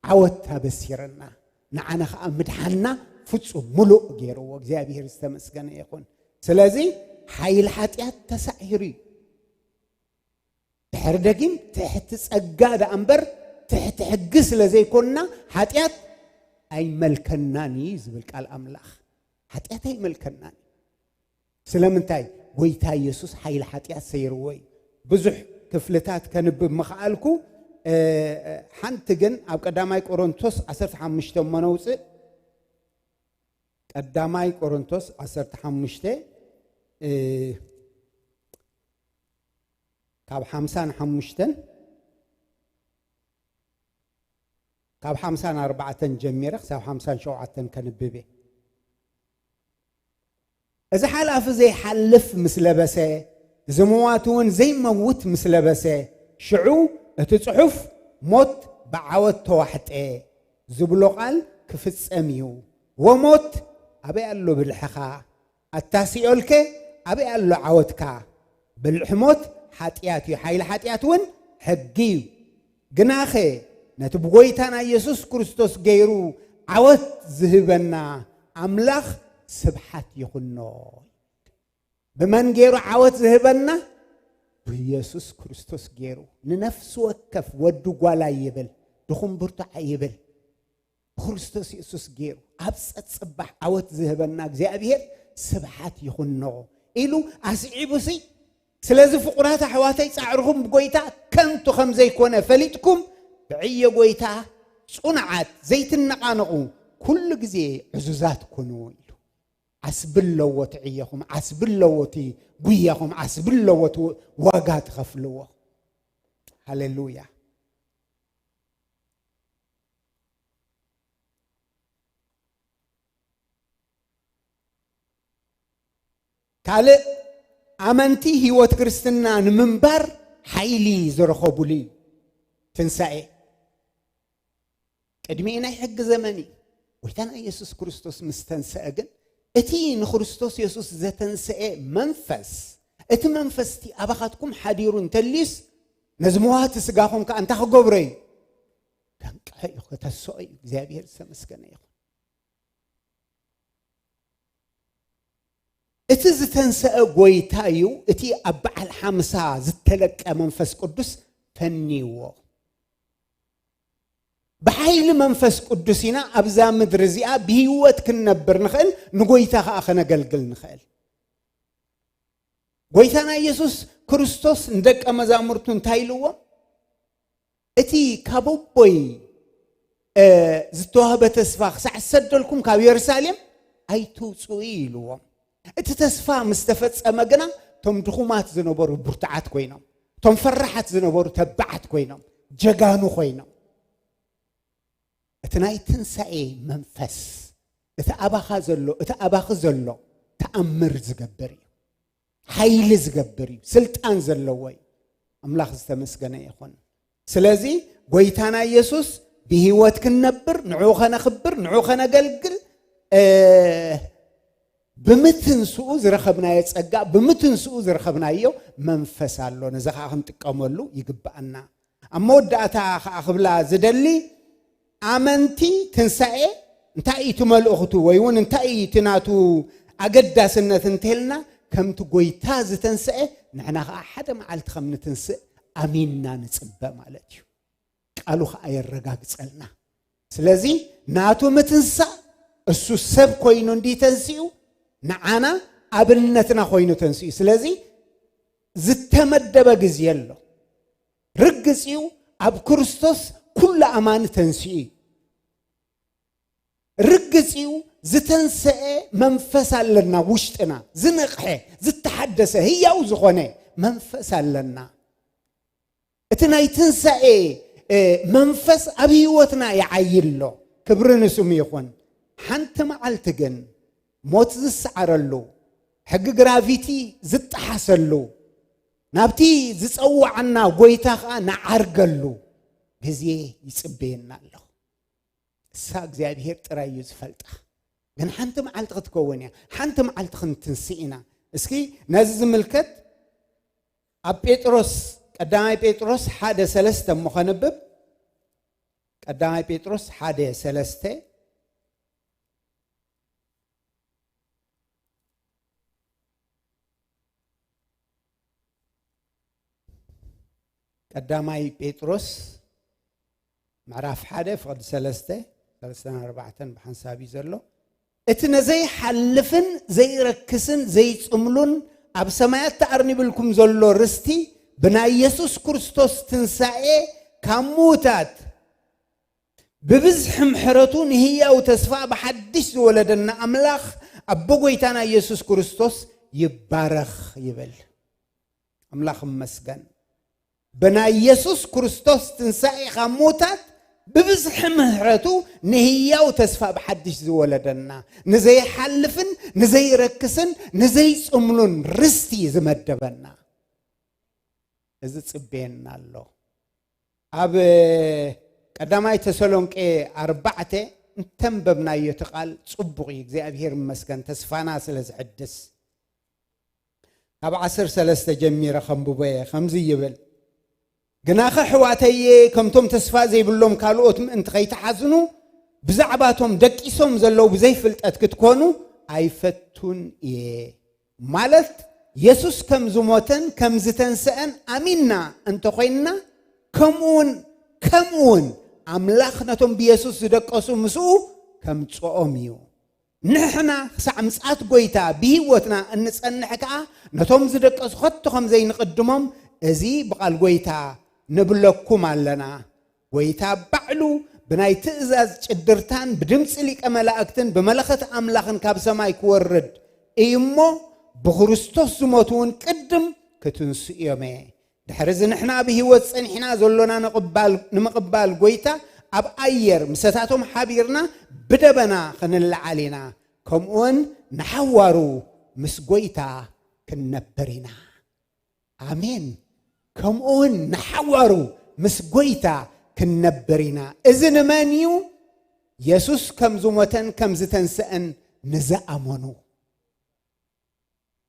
ዓወት ኣበሲረና፣ ንዓና ኸኣ ምድሓንና ፍጹም ምሉእ ገይርዎ። እግዚኣብሔር ዝተመስገነ ይኹን። ስለዚ ሓይሊ ሓጢኣት ተሳዒሩ እዩ። ድሕሪ ደጊም ትሕቲ ጸጋ ደኣ እምበር ትሕቲ ሕጊ ስለ ዘይኮንና፣ ሓጢኣት ኣይመልከናን እዩ ዝብል ቃል ኣምላኽ። ሓጢኣት ኣይመልከናን እዩ። ስለምንታይ? ጎይታ ኢየሱስ ሓይሊ ሓጢኣት ሰይርዎ እዩ። ብዙሕ ክፍልታት ከንብብ ምኽኣልኩ፣ እ፣ ሓንቲ ግን ኣብ ቀዳማይ ቆሮንቶስ ዓሰርተ ሓሙሽተ እሞ ነውፅእ። ቀዳማይ ቆሮንቶስ ዓሰርተ ሓሙሽተ፣ እ፣ ካብ ሓምሳን ሓሙሽተን፣ ካብ ሓምሳን ኣርባዕተን ጀሚረ ክሳብ ሓምሳን ሸውዓተን ከንብብ እየ። እዚ ሓላፊ ዘይሓልፍ ምስ ለበሰ፣ እዚ መዋቲ እውን ዘይመውት ምስ ለበሰ፣ ሽዑ እቲ ጽሑፍ ሞት ብዓወት ተዋሕጠ ዝብሎ ቃል ክፍጸም እዩ። ወሞት ኣበይ ኣሎ ብልሕኻ? ኣታ ሲኦልከ ኣበይ ኣሎ ዓወትካ? ብልሒ ሞት ሓጢኣት እዩ፣ ሓይሊ ሓጢኣት እውን ሕጊ እዩ። ግናኸ ነቲ ብጎይታና ኢየሱስ ክርስቶስ ገይሩ ዓወት ዝህበና ኣምላኽ ስብሓት ይኹኖ። ብመን ገይሩ ዓወት ዝህበና? ብኢየሱስ ክርስቶስ ገይሩ። ንነፍሲ ወከፍ ወዲ ጓላ ይብል፣ ድኹም ብርቱዓ ይብል። ብክርስቶስ የሱስ ገይሩ ኣብ ጸጽባሕ ዓወት ዝህበና እግዚኣብሔር ስብሓት ይኹኖ ኢሉ ኣስዒቡሲ። ስለዚ ፍቑራት ኣሕዋተይ፣ ጻዕርኹም ብጎይታ ከንቱ ከም ዘይኮነ ፈሊጥኩም፣ ብዕዮ ጎይታ ጽኑዓት ዘይትነቓነቑ፣ ኩሉ ግዜ ዕዙዛት ኩኑ ኢሉ። ዓስቢ ኣለዎ እቲ ዕዮኹም፣ ዓስቢ ኣለዎ እቲ ጉያኹም፣ ዓስቢ ኣለዎ እቲ ዋጋ ትኸፍልዎ። ሃሌሉያ። ካልእ፣ ኣመንቲ ህይወት ክርስትና ንምንባር ሓይሊ ዝረኸቡሉ እዩ ትንሳኤ። ቅድሚኡ ናይ ሕጊ ዘመን እዩ። ጎይታና ኢየሱስ ክርስቶስ ምስ ተንሰአ ግን፣ እቲ ንክርስቶስ የሱስ ዘተንሰኤ መንፈስ፣ እቲ መንፈስ እቲ ኣባኻትኩም ሓዲሩ እንተልዩስ፣ ነዚ መዋቲ ስጋኹም ከኣ እንታይ ክገብሮ እዩ? ከንቅሖ እዩ፣ ከተስኦ እዩ። እግዚኣብሔር ዝተመስገነ ይኹን። እቲ ዝተንሰአ ጎይታ እዩ። እቲ ኣብ በዓል ሓምሳ ዝተለቀ መንፈስ ቅዱስ ፈንይዎ። ብሓይሊ መንፈስ ቅዱስ ኢና ኣብዛ ምድሪ እዚኣ ብህይወት ክንነብር ንኽእል፣ ንጎይታ ኸኣ ከነገልግል ንኽእል። ጎይታና ኢየሱስ ክርስቶስ ንደቀ መዛሙርቱ እንታይ ኢልዎም? እቲ ካብ ኣቦይ፣ እ፣ ዝተዋህበ ተስፋ ክሳዕ ዝሰደልኩም ካብ የሩሳሌም ኣይትውፅኡ ኢልዎም። እቲ ተስፋ ምስ ተፈጸመ ግና፣ እቶም ድኹማት ዝነበሩ ብርቱዓት ኮይኖም፣ እቶም ፈራሓት ዝነበሩ ተባዓት ኮይኖም፣ ጀጋኑ ኮይኖም። እቲ ናይ ትንሳኤ መንፈስ፣ እቲ ኣባኻ ዘሎ፣ እቲ ኣባኺ ዘሎ ተኣምር ዝገብር እዩ። ሓይሊ ዝገብር እዩ። ስልጣን ዘለዎ እዩ። ኣምላኽ ዝተመስገነ ይኹን። ስለዚ ጎይታና ኢየሱስ ብህይወት ክንነብር፣ ንዕኡ ከነኽብር፣ ንዕኡ ከነገልግል፣ እ፣ ብምትንስኡ ዝረኸብናዮ ጸጋ፣ ብምትንስኡ ዝረኸብናዮ መንፈስ ኣሎ። ነዚ ኸኣ ክንጥቀመሉ ይግብኣና። ኣብ መወዳእታ ኸኣ ክብላ ዝደሊ፣ ኣመንቲ ትንሳኤ እንታይ እዩ እቲ መልእኽቱ? ወይ እውን እንታይ እዩ እቲ ናቱ ኣገዳስነት እንተልና፣ ከምቲ ጎይታ ዝተንስአ ንሕና ከዓ ሓደ መዓልቲ ከም ንትንስእ ኣሚንና ንጽበ ማለት እዩ። ቃሉ ከዓ የረጋግጸልና። ስለዚ ናቱ ምትንሳእ፣ እሱ ሰብ ኮይኑ እንዲ ተንስኡ፣ ንዓና ኣብነትና ኮይኑ ተንስኡ። ስለዚ ዝተመደበ ግዜ ኣሎ። ርግጽ እዩ፣ ኣብ ክርስቶስ ኩሉ ኣማኒ ተንስኡ እዩ። ርግጽ እዩ፣ ዝተንሰአ መንፈስ ኣለና፣ ውሽጥና ዝነቕሐ፣ ዝተሓደሰ፣ ህያው ዝኾነ መንፈስ ኣለና። እቲ ናይ ትንሳኤ መንፈስ ኣብ ህይወትና ይዓይሎ። ክብሪ ንስሙ ይኹን። ሓንቲ መዓልቲ ግን ሞት ዝሰዓረሉ፣ ሕጊ ግራቪቲ ዝጠሓሰሉ፣ ናብቲ ዝጸዋዓና ጎይታ ኸዓ ንዓርገሉ ግዜ ይጽበየና ኣሎ። እሳ እግዚኣብሔር ጥራይ እዩ ዝፈልጣ። ግን ሓንቲ መዓልቲ ክትከውን እያ። ሓንቲ መዓልቲ ክንትንስእ ኢና። እስኪ ነዚ ዝምልከት ኣብ ጴጥሮስ፣ ቀዳማይ ጴጥሮስ ሓደ ሰለስተ እሞ ከንብብ። ቀዳማይ ጴጥሮስ ሓደ ሰለስተ። ቀዳማይ ጴጥሮስ ምዕራፍ ሓደ ፍቕዲ ሰለስተ፣ ሰለስተን ኣርባዕተን ብሓንሳብ እዩ ዘሎ። እቲ ነዘይሓልፍን ዘይረክስን ዘይጽምሉን ኣብ ሰማያት ተኣርኒብልኩም ዘሎ ርስቲ ብናይ የሱስ ክርስቶስ ትንሳኤ ካብ ምዉታት ብብዝሒ ምሕረቱ ንህያው ተስፋ ብሓድሽ ዝወለደና ኣምላኽ ኣቦ ጎይታና የሱስ ክርስቶስ ይባረኽ ይብል። ኣምላኽ ይመስገን። ብናይ የሱስ ክርስቶስ ትንሳኤ ካብ ምዉታት ብብዝሒ ምሕረቱ ንህያው ተስፋ ብሓድሽ ዝወለደና፣ ንዘይሓልፍን ንዘይረክስን ንዘይጽምሉን ርስቲ ዝመደበና። እዚ ጽበየና ኣሎ። ኣብ ቀዳማይ ተሰሎንቄ ኣርባዕተ እንተንበብናዮ እቲ ቃል ጽቡቕ እዩ። እግዚኣብሔር ይመስገን፣ ተስፋና ስለ ዝሕድስ። ካብ ዓሰርተ ሰለስተ ጀሚረ ከንብቦ እየ። ከምዚ ይብል፣ ግናኸ ኣሕዋተየ፣ ከምቶም ተስፋ ዘይብሎም ካልኦት ምእንቲ ከይትሓዝኑ፣ ብዛዕባቶም ደቂሶም ዘለዉ ብዘይፍልጠት ክትኮኑ ኣይፈቱን እየ። ማለት፣ የሱስ ከም ዝሞተን ከም ዝተንስአን ኣሚንና እንተኾይንና፣ ከምኡውን፣ ከምኡውን ኣምላኽ ነቶም ብየሱስ ዝደቀሱ ምስኡ ከምጽኦም እዩ። ንሕና ክሳዕ ምጽኣት ጐይታ ብህይወትና እንጸንሕ ከኣ፣ ነቶም ዝደቀሱ ኸቶ ኸም ዘይንቕድሞም፣ እዚ ብቓል ጐይታ ንብለኩም ኣለና። ጐይታ ባዕሉ ብናይ ትእዛዝ ጭድርታን ብድምጺ ሊቀ መላእክትን ብመለኸት ኣምላኽን ካብ ሰማይ ክወርድ እዩ እሞ፣ ብኽርስቶስ ዝሞቱ እውን ቅድም ክትንስኡ እዮም። ድሕሪ እዚ ንሕና ብህይወት ጸኒሕና ዘሎና ንቕባል-፣ ንምቕባል ጐይታ ኣብ ኣየር ምሰታቶም ሓቢርና ብደበና ክንለዓል ኢና። ከምኡውን ንሓዋሩ ምስ ጐይታ ክንነብር ኢና። ኣሜን። ከምኡውን ንሓዋሩ ምስ ጐይታ ክንነብር ኢና። እዚ ንመን እዩ? የሱስ ከም ዝሞተን ከም ዝተንስአን ንዝኣመኑ።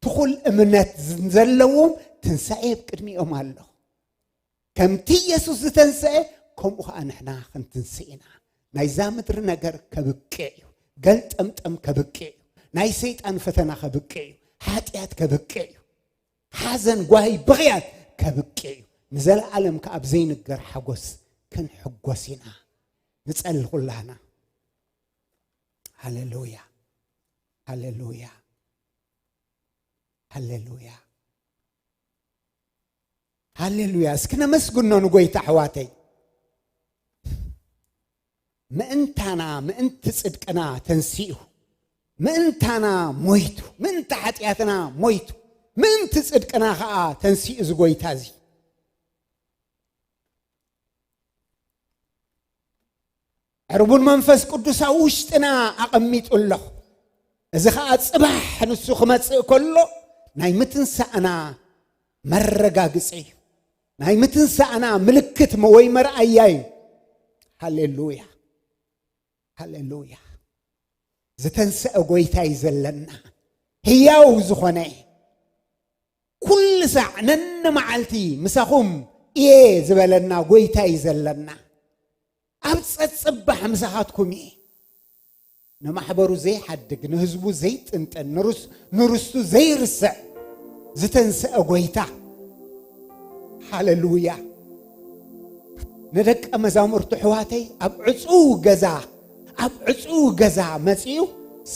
ትኹል እምነት ዘለዎም ትንሳኤ ኣብ ቅድሚኦም ኣሎ። ከምቲ የሱስ ዝተንስአ፣ ከምኡ ኸዓ ንሕና ክንትንስእ ኢና። ናይዛ ምድሪ ነገር ከብቅዕ እዩ። ገልጠምጠም ከብቅዕ እዩ። ናይ ሰይጣን ፈተና ከብቅዕ እዩ። ሓጢኣት ከብቅዕ እዩ። ሓዘን፣ ጓሂ፣ ብኽያት ከብቅዕ እዩ። ንዘለኣለም ከኣ ኣብ ዘይንገር ሓጎስ ክንሕጎስ ኢና። ንጸሊ ኩላህና። ሃሌሉያ፣ ሃሌሉያ፣ ሃሌሉያ፣ ሃሌሉያ። እስኪ ነመስግኖ ንጎይታ ኣሕዋተይ። ምእንታና፣ ምእንቲ ጽድቅና ተንሲኡ፣ ምእንታና ሞይቱ፣ ምእንቲ ሓጢኣትና ሞይቱ፣ ምእንቲ ጽድቅና ኸኣ ተንሲኡ እዚ ጎይታ እዚ። ዕርቡን መንፈስ ቅዱስ ኣብ ውሽጥና ኣቐሚጡ ኣሎ። እዚ ኸኣ ጽባሕ ንሱ ክመጽእ ከሎ ናይ ምትንሳእና መረጋግጺ እዩ። ናይ ምትንሳእና ምልክት መ-፣ ወይ መርኣያ እዩ። ሃሌሉያ፣ ሃሌሉያ። ዝተንስአ ጐይታ እዩ ዘለና። ህያው ዝኾነ፣ ኩሉ ሳዕ ነንመዓልቲ ምሳኹም እየ ዝበለና ጐይታ እዩ ዘለና። ኣብ ጸጽባሕ ምሳኻትኩም እየ። ንማሕበሩ ዘይሓድግ፣ ንህዝቡ ዘይጥንጥን፣ ንርስ-፣ ንርስቱ ዘይርስዕ ዝተንስአ ጎይታ። ሃሌሉያ። ንደቀ መዛሙርቱ፣ ኣሕዋተይ፣ ኣብ ዕጹው ገዛ፣ ኣብ ዕጹው ገዛ መጺኡ፣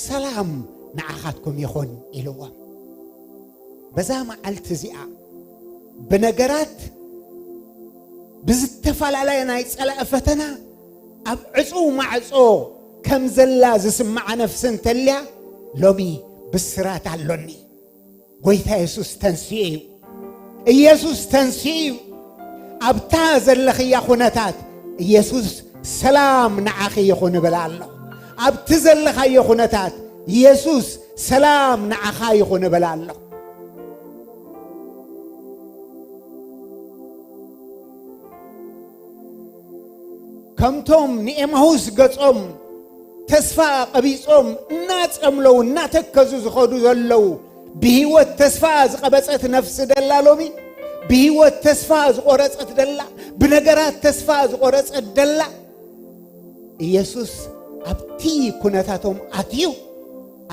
"ሰላም ንዓኻትኩም ይኹን" ኢልዎም። በዛ መዓልቲ እዚኣ ብነገራት ብዝተፈላለየ ናይ ጸላኢ ፈተና ኣብ ዕጹው ማዕጾ ከም ዘላ ዝስምዓ ነፍሲ እንተልያ፣ ሎሚ ብስራት ኣሎኒ። ጎይታ የሱስ ተንሲኡ እዩ። ኢየሱስ ተንሲኡ እዩ። ኣብታ ዘለኽያ ኩነታት ኢየሱስ ሰላም ንዓኺ ይኹን እብል ኣለኹ። ኣብቲ ዘለኻዮ ኩነታት ኢየሱስ ሰላም ንዓኻ ይኹን እብል ኣለኹ። ከምቶም ንኤማሁስ ገጾም ተስፋ ቀቢጾም እናጸምለው እናተከዙ ዝኸዱ ዘለዉ፣ ብህይወት ተስፋ ዝቐበጸት ነፍሲ ደላ ሎሚ፣ ብህይወት ተስፋ ዝቖረጸት ደላ፣ ብነገራት ተስፋ ዝቖረጸት ደላ፣ ኢየሱስ ኣብቲ ኩነታቶም ኣትዩ፣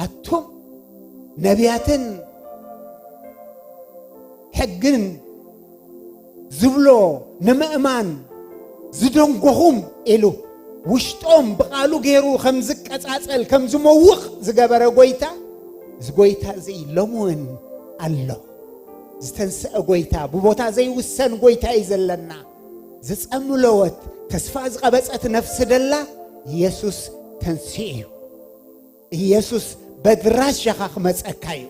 ኣቱም ነቢያትን ሕግን ዝብሎ ንምእማን ዝደንጎኹም ኢሉ፣ ውሽጦም ብቓሉ ገይሩ ከም ዝቀጻጸል፣ ከም ዝመውቕ ዝገበረ ጎይታ፣ እዚ ጎይታ እዚ ሎሚ እውን ኣሎ። ዝተንስአ ጎይታ፣ ብቦታ ዘይውሰን ጎይታ እዩ ዘለና። ዝጸምለወት፣ ተስፋ ዝቐበጸት ነፍሲ ደላ፣ ኢየሱስ ተንሲኡ እዩ። ኢየሱስ በድራሻኻ ክመጸካ እዩ።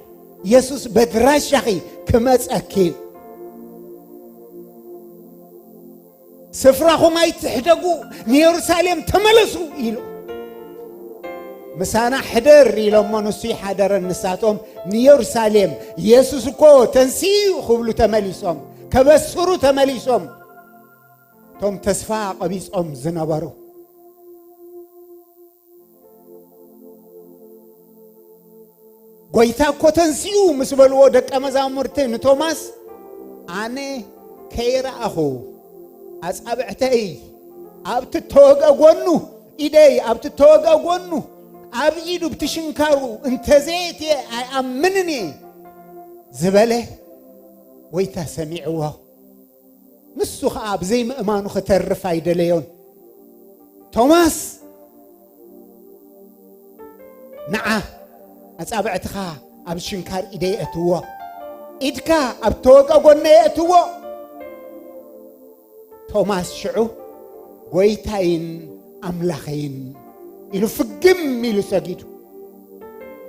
ኢየሱስ በድራሻኺ ክመጸኪ እዩ። "ስፍራኹም ኣይትሕደጉ፣ ንየሩሳሌም ተመለሱ" ኢሉ። "ምሳና ሕደር" ኢሎሞ፣ ንሱ ይሓደረን ንሳቶም ንየሩሳሌም፣ "ኢየሱስ እኮ ተንሲኡ" ክብሉ ተመሊሶም፣ ከበስሩ ተመሊሶም። እቶም ተስፋ ቀቢጾም ዝነበሩ፣ "ጎይታ እኮ ተንሲኡ" ምስ በልዎ፣ ደቀ መዛሙርቲ ንቶማስ፣ "ኣነ ከይረኣኹ፣ ኣጻብዕተይ ኣብቲ እተወግአ ጎኑ፣ ኢደይ ኣብቲ እተወግአ ጎኑ፣ ኣብ ኢዱ ብቲ ሽንካሩ እንተዘየትየ ኣይኣምንን እየ" ዝበለ ጎይታ ሰሚዕዎ። ንሱ ኸኣ ብዘይ ምእማኑ ኽተርፍ ኣይደለዮን። ቶማስ፣ "ንዓ፣ ኣጻብዕትኻ ኣብ ሽንካር ኢደይ ኣእትዎ፣ ኢድካ ኣብ ተወግአ ጎነይ ኣእትዎ።" ቶማስ ሽዑ፣ "ጐይታይን ኣምላኸይን" ኢሉ ፍግም ኢሉ ሰጊዱ።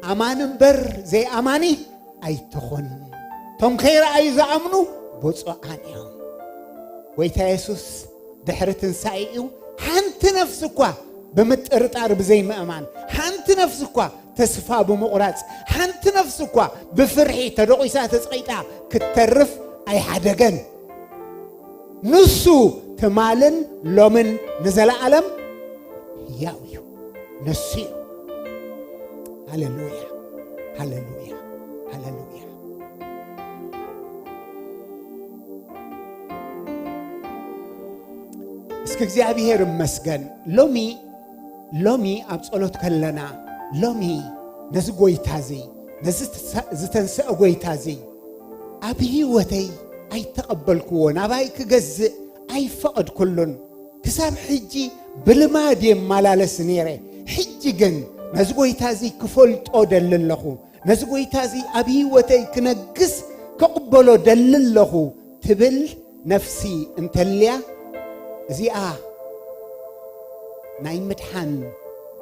ኣማኒ እምበር ዘይኣማኒ ኣይትኹን። እቶም ከይረኣዩ ዝኣምኑ ብፁዓን እዮም። ጐይታ የሱስ ድሕሪ ትንሳኤኡ ሓንቲ ነፍሲ እኳ ብምጥርጣር፣ ብዘይምእማን፣ ሓንቲ ነፍሲ እኳ ተስፋ ብምቑራጽ፣ ሓንቲ ነፍሲ እኳ ብፍርሒ ተደቑሳ ተጸቒጣ ክትተርፍ ኣይሓደገን። ንሱ ትማልን ሎምን ንዘለኣለም ሕያው እዩ። ንሱ እዩ። ሃሌሉያ፣ ሃሌሉያ፣ ሃሌሉያ። እስኪ እግዚኣብሔር ይመስገን። ሎሚ፣ ሎሚ ኣብ ጸሎት ከለና፣ ሎሚ ነዚ ጐይታ እዚ፣ ነዚ ዝተሳ-፣ ዝተንስአ ጐይታ እዚ ኣብ ህይወተይ ኣይተቐበልክዎ፣ ናባይ ክገዝእ ኣይፈቐድኩሉን። ክሳብ ሕጂ ብልማድ የመላለስ ነይረ። ሕጂ ግን ነዚ ጐይታ እዚ ክፈልጦ ደሊ ኣለኹ። ነዚ ጐይታ እዚ ኣብ ህይወተይ ክነግስ ክቕበሎ ደሊ ኣለኹ ትብል ነፍሲ እንተልያ፣ እዚኣ ናይ ምድሓን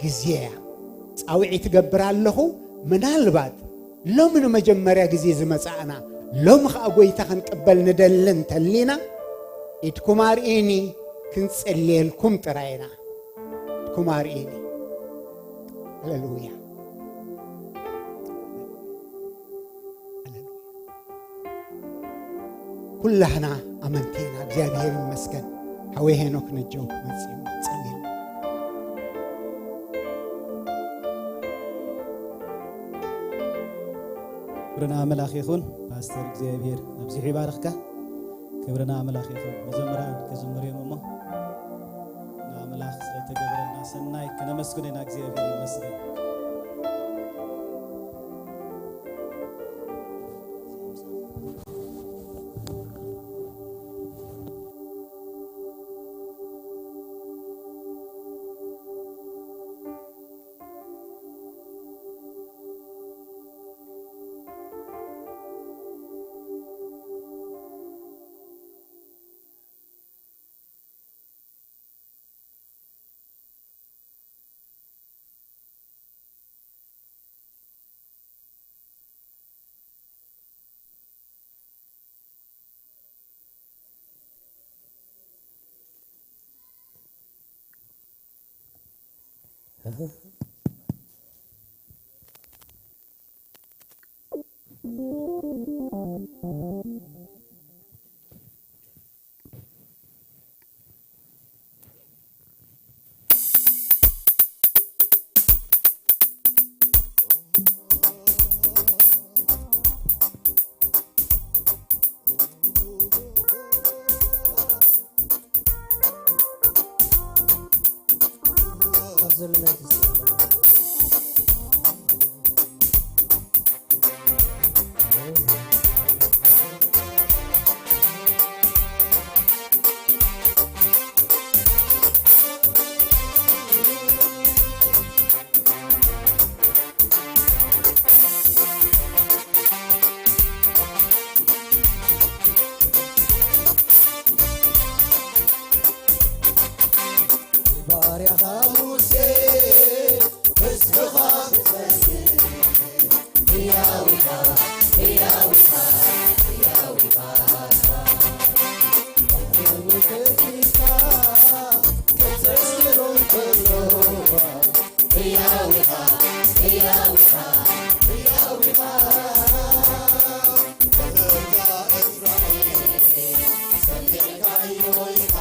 ግዜ እያ። ጻውዒት እገብር ኣለኹ። ምናልባት ሎሚ ንመጀመርያ ግዜ ዝመጻእና፣ ሎሚ ኸኣ ጐይታ ክንቅበል ንደሊ እንተሊና፣ ኢድኩም ኣርእዩኒ፣ ክንጽልየልኩም ጥራይ ኢና። ኢድኩም ኣርእዩኒ። ሃሌሉያ። ሃሌሉያ። ኩላህና ኣመንቲ ኢና። እግዚኣብሔር ይመስገን። ሓወይ ሄኖክ ነጀው ክመጽእ እዩ። ጸልየልና። ክብሪ ንኣምላኽ ይኹን። ፓስተር እግዚኣብሔር ኣብዚሑ ይባርኽካ። ክብሪ ንኣምላኽ ይኹን። መዘምራን ክዝምሩ እዮም እሞ ንኣምላኽ ስለተገበረልና ሰናይ ክነመስግኖ ኢና። እግዚኣብሔር ይመስገን። ባርያኻ ሙሴ ህዝብኻ ክጸልእ ህያው ኢኻ፣ ህያው ኢኻ፣ ህያው ኢኻ። ከፊትካ ክጸልኦም ከለዋ ህያው ኢኻ፣ ህያው ኢኻ፣ ህያው ኢኻ። ብህርካ እስራኤል ሰሚዕካዮ ኢኻ።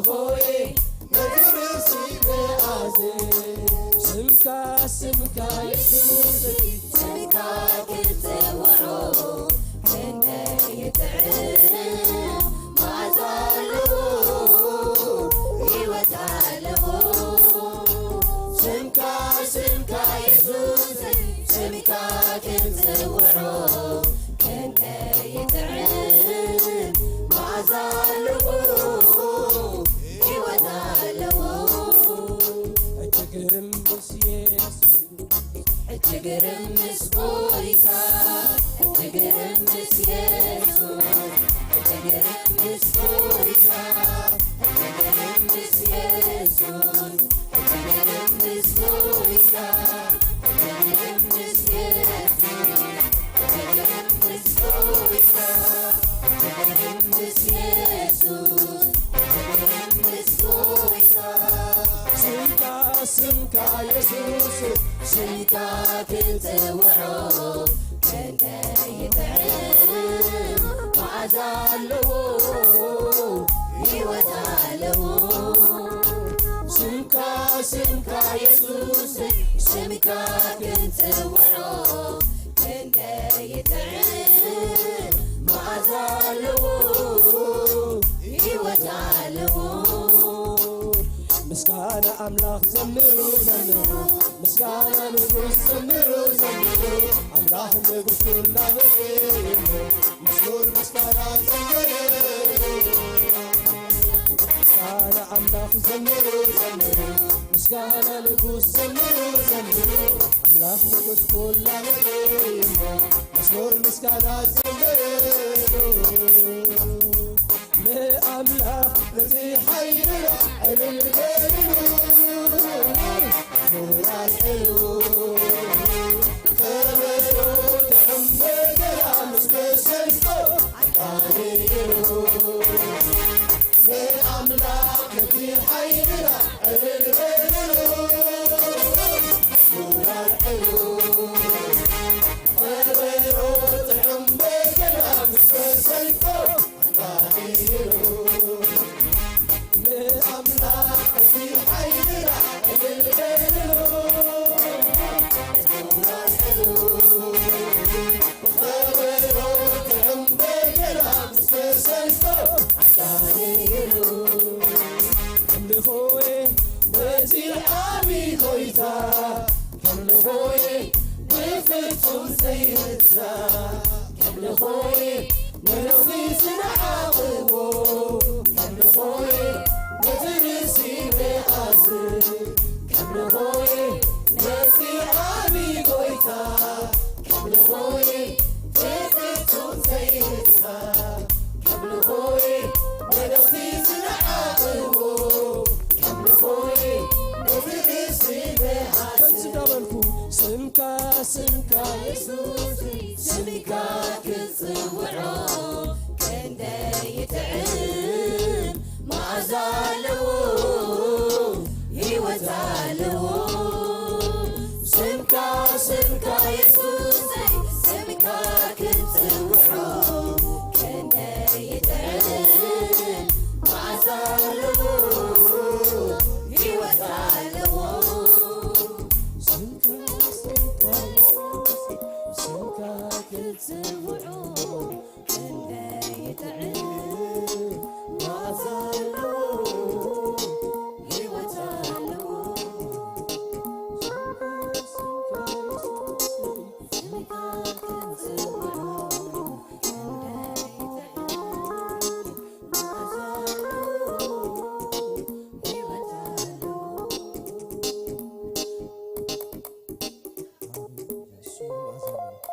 ሆይ ነግርሲ መኣዝ ስምካ ስምካ የሱስ ስምካ ክትጽውዖ ክንደይ ይጥዕም መኣዛ ኣለዎ ህይወት ኣለዎ ስምካ ስምካ የሱስ ስምካ ክንጽውዖ ክንደይ ይጥዕም መኣዛ ኣለዎ ህይወት ኣለዎ እጅግርም ምስ የሱስ እጅግርም ምስ ጎይታ እጅግርም ምስ የሱስ እጅግርም ምስ ጎይታ እጅግርም ምስ የሱስ እጅግርም ምስ ጎይታ እጅግርም ምስ የሱስ እጅግርም ምስ ጎይታ እጅግርም ምስ የሱስ እጅግርም ምስ ጎይታ ስምካ ስምካ የሱስ ስምካ ክትጽውዖ ክንደይ ይጥዕም መዓዛ ኣለዎ ህይወት ኣለዎ ስምካ ስምካ የሱስ ስምካ ክንጽውዖ ክንደይ ይጥዕም መዓዛ ኣለዎ ህይወት ኣለዎ ምስጋና ኣምላኽ ዘምሩ ዘምሩ ምስጋና ንጉስ ዘምሩ ዘምሩ ኣምላኽ ንጉስ ኩላ መዝሙር ምስጋና ዘምሩ ምስጋና ኣምላኽ ዘምሩ ዘምሩ ምስጋና ንጉስ ዘምሩ ዘምሩ ኣምላኽ ንጉስ ኩላ መዝሙር ምስጋና ዘምሩ ንኣምላኽ ነቲ ሓይልና ዕልል በልሉ ሞራል ዕሉ ከበሮ ጥዑም በገና ምስ መሰንቆ ኣቃልሉ ንኣምላኽ ነቲ ሓይልና ዕልል በልሉ ሞራል ዕሉ ከበሮ ጥዑም በገና ምስ መሰንቆ ኣምልኾዬ ነዚ ዓቢ ጎይታ ከምልኾዬ ብፍጹም ዘይርሳ ከምልኾዬ ንነፍሲ ዝነዓቕዎ ከምልኾዬ ነቲ ርእሲ መኣዝ ከምልኾዬ ነዚ ዓቢ ጎይታ ከምልኾዬ ብፍጹም ዘይርሳ ከምልኾዬ ንነፍሲ ዝነዓቕዎ ከምልኾዬ ነቲ ርእሲ መኣዝ ከምዚ እንዳበልኩ ስምካ ስምካ የሱስ ስምካ ክጽውዖ ክንደይ ይጥዕም መዓዛ ኣለዎ ህይወት ኣለዎ ስምካ ስምካ የሱስ ስምካ ክንጽውዖ ክንደይ ይጥዕም መዓዛ ኣለዎ ህይወት ኣለዎ ስምካ ስምካ የሱስ ስምካ ክንጽውዖ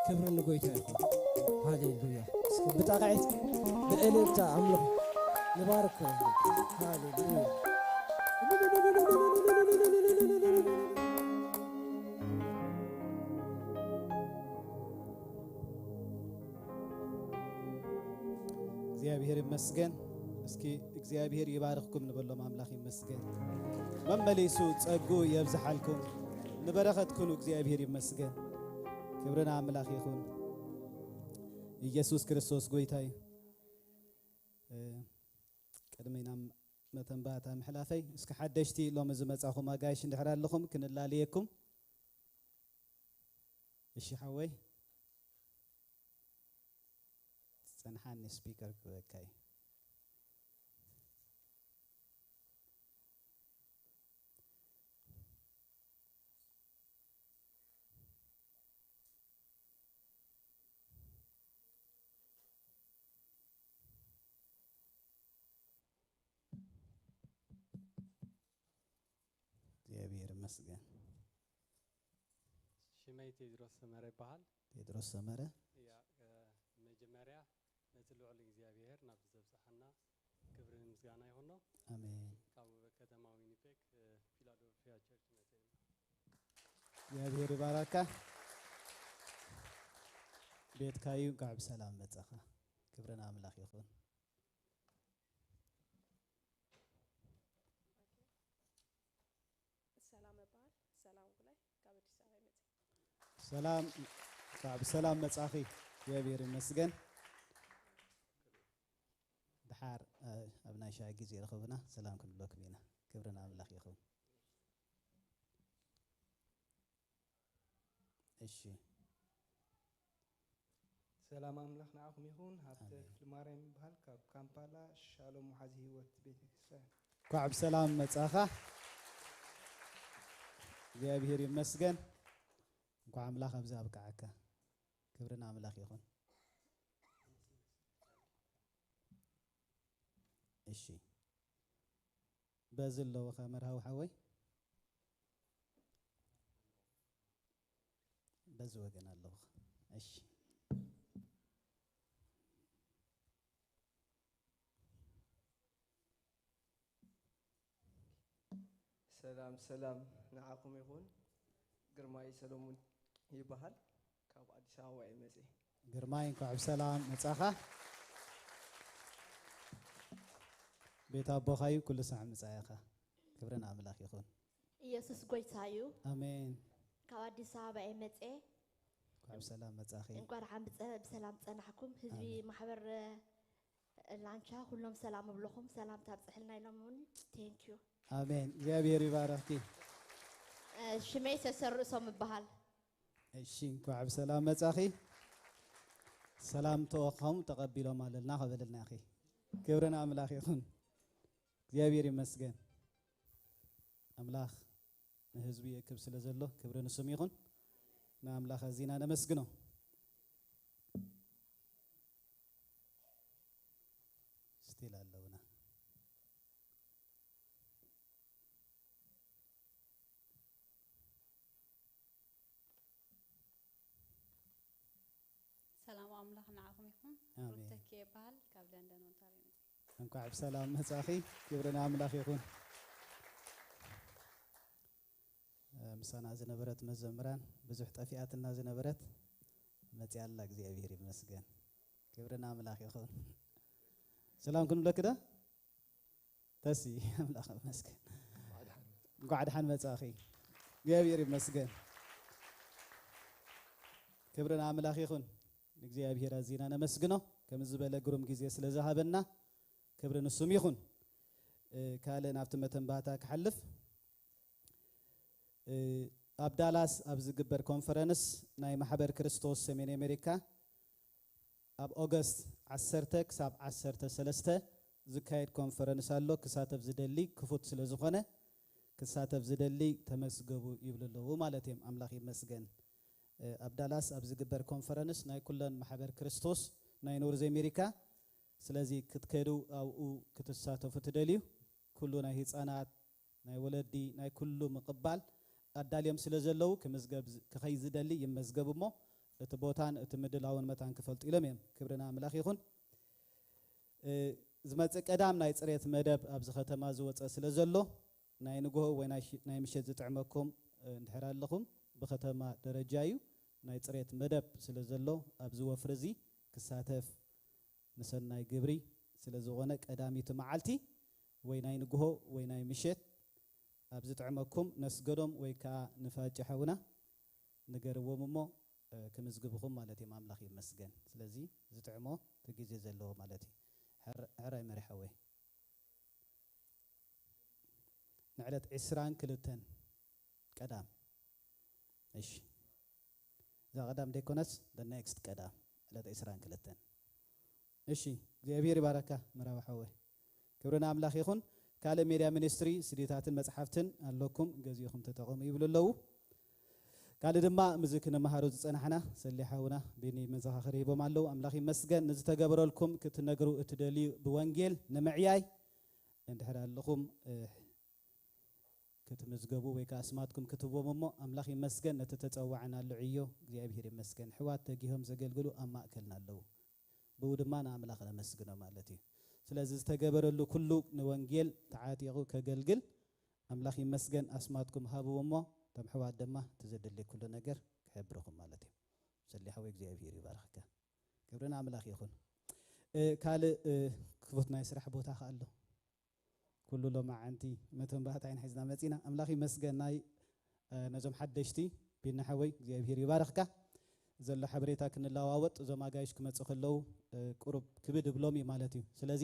ክብሪ ንጎይታ ይኹን። ሃሌሉያ። እስኪ ብጣቕዒት ብእልልታ ኣምልኹ። ንባርኮ። ሃሌሉያ። እግዚኣብሔር ይመስገን። እስኪ እግዚኣብሔር ይባርኽኩም ንበሎም። ኣምላኽ ይመስገን። መመሊሱ ጸጉ የብዝሓልኩም። ንበረኸት ኩኑ። እግዚኣብሔር ይመስገን። ክብሪ ንኣምላኽ ይኹን። ኢየሱስ ክርስቶስ ጎይታ እዩ። እ፣ ቅድሚ ናብ መተንባታ ምሕላፈይ። እስኪ ሓደሽቲ ሎሚ ዝመጻኹም ኣጋይሽ እንድሕር ኣለኹም ክንላለየኩም። እሺ ሓወይ፣ ጸንሓኒ፣ ስፒከር ክበካ እዩ። እግዚኣብሔር ይመስገን። ሽመይ ቴድሮስ ሰመረ ይበሃል። ቴድሮስ ሰመረ። ያ፣ እ፣ መጀመርያ ነቲ ልዑል እግዚኣብሔር ናብ ዘብጽሓና ክብሪ ምስጋና ይኹኖ። ኣሜን። ካብ ከተማ ዊኒፔግ፣ እ፣ ፊላደልፊያ ቸርች መጽእ። እግዚኣብሔር ይባረካ። ቤትካ እዩ፣ እንኳዕ ብሰላም መጻኻ። ክብሪ ንኣምላኽ ይኹን። ሰላም እበሃል። ሰላም ጉላይ ካብ ኣዲስ ኣበባ ይመጽእ። ሰላም፣ እንኳዕ ብሰላም መጻኺ። እግዚኣብሔር ይመስገን። ድሓር እ፣ ኣብ ናይ ሻሂ ግዜ ረኸብና ሰላም ክንብለኩም ኢና። ክብሪ ንኣምላኽ ይኹን። እሺ። ሰላም ኣምላኽ ንዓኹም ይኹን። ሃብተ ኣሜን። ክፍሊ ማርያም ይበሃል ካብ ካምፓላ ሻሎም ወሓዚ ህይወት ቤተክርስትያን። እንኳዕ ብሰላም መጻኻ። እግዚኣብሔር ይመስገን። እንኳዕ ኣምላኽ ኣብዚ ኣብቅዓካ። ክብሪ ንኣምላኽ ይኹን። እሺ፣ በዚ ኣለውኻ መርሃዊ ሓወይ፣ በዚ ወገን ኣለውኻ። እሺ። ሰላም ሰላም ንዓኹም ይኹን። ግርማይ ሰሎሙን ይበሃል። ካብ ኣዲስ ኣበባ እየ መፅእ። ግርማይ እንኳዕ ብሰላም መጻኻ። ቤት ኣቦኻ እዩ፣ ኩሉ ሳዕ ምጻ ኢኻ። ክብሪ ንኣምላኽ ይኹን። ኢየሱስ ጎይታ እዩ። ኣሜን። ካብ ኣዲስ ኣበባ እየ መፅእ። እንኳዕ ብሰላም መጻኺ። እንኳዕ ደሓን ብፀ- ብሰላም ፀናሕኩም ህዝቢ ኣሜን። ማሕበር እ፣ ላንቻ ኩሎም ሰላም እብለኹም። ሰላም ታብፅሕልና ኢሎም እውን። Thank you። ኣሜን። እግዚኣብሔር ይባረኽኪ። እ፣ ሽመይ ሰሰር ርእሶም እበሃል። እሺ፣ እንኳዕ ብሰላም መጻኺ። ሰላም ተወኻኹም ተቐቢሎም ኣለና ከበለልና ኢኺ። ክብሪ ንኣምላኽ ይኹን። እግዚኣብሔር ይመስገን። ኣምላኽ ንህዝቡ የክብ ስለ ዘሎ ክብሪ ንስም ይኹን። ንኣምላኽ ኣዚና ነመስግኖ። ስቲል ኣለውና። ሰላም ኣምላኽ ንዓኹም ይኹን። ኣሜን። ሩት ተኪኤ ይበሃል፣ ካብ ለንደን ኦንታርዮ መፅእ። እንኳዕ ብሰላም መጻኺ። ክብሪ ንኣምላኽ ይኹን። ምሳና ዝነበረት መዘምራን ብዙሕ ጠፊኣትና ዝነበረት መጺኣ ኣላ። እግዚኣብሔር ይመስገን። ክብሪ ንኣምላኽ ይኹን። ሰላም ክንብለኪ ዶ? ተሲ ኣምላኽ ይመስገን። እንኳዕ ደሓን መጻኺ። እግዚኣብሔር ይመስገን። ክብሪ ንኣምላኽ ይኹን። ንእግዚኣብሔር ኣዚና ነመስግኖ፣ ከም ዝበለ ግሩም ግዜ ስለ ዝሃበና ክብሪ ንስም ይኹን። እ፣ ካልእ ናብቲ መተንባታ ክሓልፍ፣ እ፣ ኣብ ዳላስ ኣብ ዝግበር ኮንፈረንስ ናይ ማሕበር ክርስቶስ ሰሜን ኣሜሪካ ኣብ ኦገስት ዓሰርተ ክሳብ ዓሰርተ ሰለስተ ዝካየድ ኮንፈረንስ ኣሎ። ክሳተፍ ዝደሊ ክፉት ስለ ዝኾነ ክሳተፍ ዝደሊ ተመዝገቡ ይብሉ ኣለዉ ማለት እዮም። ኣምላኽ ይመስገን። እ፣ ኣብ ዳላስ ኣብ ዝግበር ኮንፈረንስ ናይ ኩለን ማሕበር ክርስቶስ ናይ ኖርዝ ኣሜሪካ። ስለዚ ክትከዱ ኣብኡ ክትሳተፉ ትደልዩ ኩሉ ናይ ህፃናት ናይ ወለዲ ናይ ኩሉ ምቕባል ኣዳልዮም ስለ ዘለዉ ክምዝገብ ዝ- ክኸይ ዝደሊ ይመዝገብ እሞ እቲ ቦታን እቲ ምድላውን መታን ክፈልጡ ኢሎም እዮም። ክብሪ ንኣምላኽ ይኹን። እ፣ ዝመጽእ ቀዳም ናይ ጽሬት መደብ ኣብዚ ከተማ ዝወጸ ስለ ዘሎ ናይ ንግሆ ወይ ናይ ሽ- ናይ ምሸት ዝጥዕመኩም እ፣ እንድሕር ኣለኹም ብከተማ ደረጃ እዩ ናይ ጽሬት መደብ ስለ ዘሎ ኣብዚ ወፍሪ እዚ ክሳተፍ ንሰናይ ግብሪ ስለ ዝኾነ ቀዳሚቲ መዓልቲ ወይ ናይ ንግሆ ወይ ናይ ምሸት ኣብ ዝጥዕመኩም ነስገዶም ወይ ከዓ ንፋጭ ሓውና ንገርዎም እሞ እ፣ ክምዝግብኹም ማለት እዮም። ኣምላኽ ይመስገን። ስለዚ ዝጥዕሞ እቲ ግዜ ዘለዎ ማለት እዩ። ሕር- ሕራይ መሪሕ ሓወይ። ንዕለት ዕስራን ክልተን ቀዳም። እሺ፣ እዛ ቀዳም ደይኮነስ፣ the next ቀዳም፣ ዕለት ዕስራን ክልተን። እሺ፣ እግዚኣብሔር ይባረካ መራዊ ሓወይ። ክብሪ ንኣምላኽ ይኹን። ካልእ ሜድያ ሚኒስትሪ፣ ሲዲታትን መጽሓፍትን ኣለኩም፣ ገዚእኹም ተጠቐሙ ይብሉ ኣለዉ። ካልእ ድማ ምዚ ክንመሃሩ ዝጸናሕና፣ ሰሌ ሓውና ቢኒ መዘኻኸሪ ሂቦም ኣለዉ። ኣምላኽ ይመስገን። ንዝተገበረልኩም ክትነግሩ እትደልዩ ብወንጌል ንምዕያይ እንድሕር ኣለኹም፣ እ፣ ክትምዝገቡ ወይ ከኣ ኣስማትኩም ክትህቦም እሞ፣ ኣምላኽ ይመስገን ነቲ ተጸዋዕናሉ ዕዮ እግዚኣብሔር ይመስገን። ኣሕዋት ተጊሆም ዘገልግሉ ኣብ ማእከልና ኣለዉ። ብኡ ድማ ንኣምላኽ ነመስግኖ ማለት እዩ። ስለዚ ዝተገበረሉ ኩሉ ንወንጌል ተዓጢቑ ከገልግል ኣምላኽ ይመስገን። ኣስማትኩም ሃብዎ እሞ፣ እቶም ኣሕዋት ድማ እቲ ዘድሊ ኩሉ ነገር ክሕብርኹም ማለት እዩ። ሰሊ ሓወይ እግዚኣብሔር ይባርኽካ። ክብሪ ንኣምላኽ ይኹን። እ፣ ካልእ፣ እ፣ ክፉት ናይ ስራሕ ቦታ ከኣ ኣሎ። ኩሉ ሎማዓንቲ መተንባህታ ኢና ሒዝና መጺና። ኣምላኽ ይመስገን። ናይ፣ እ፣ ነዞም ሓደሽቲ ቢና ሓወይ እግዚኣብሔር ይባርኽካ። ዘሎ ሓበሬታ ክንለዋወጥ እዞም ኣጋይሽ ክመጹ ከለዉ፣ እ፣ ቁሩብ ክብድ እብሎም እዩ ማለት እዩ። ስለዚ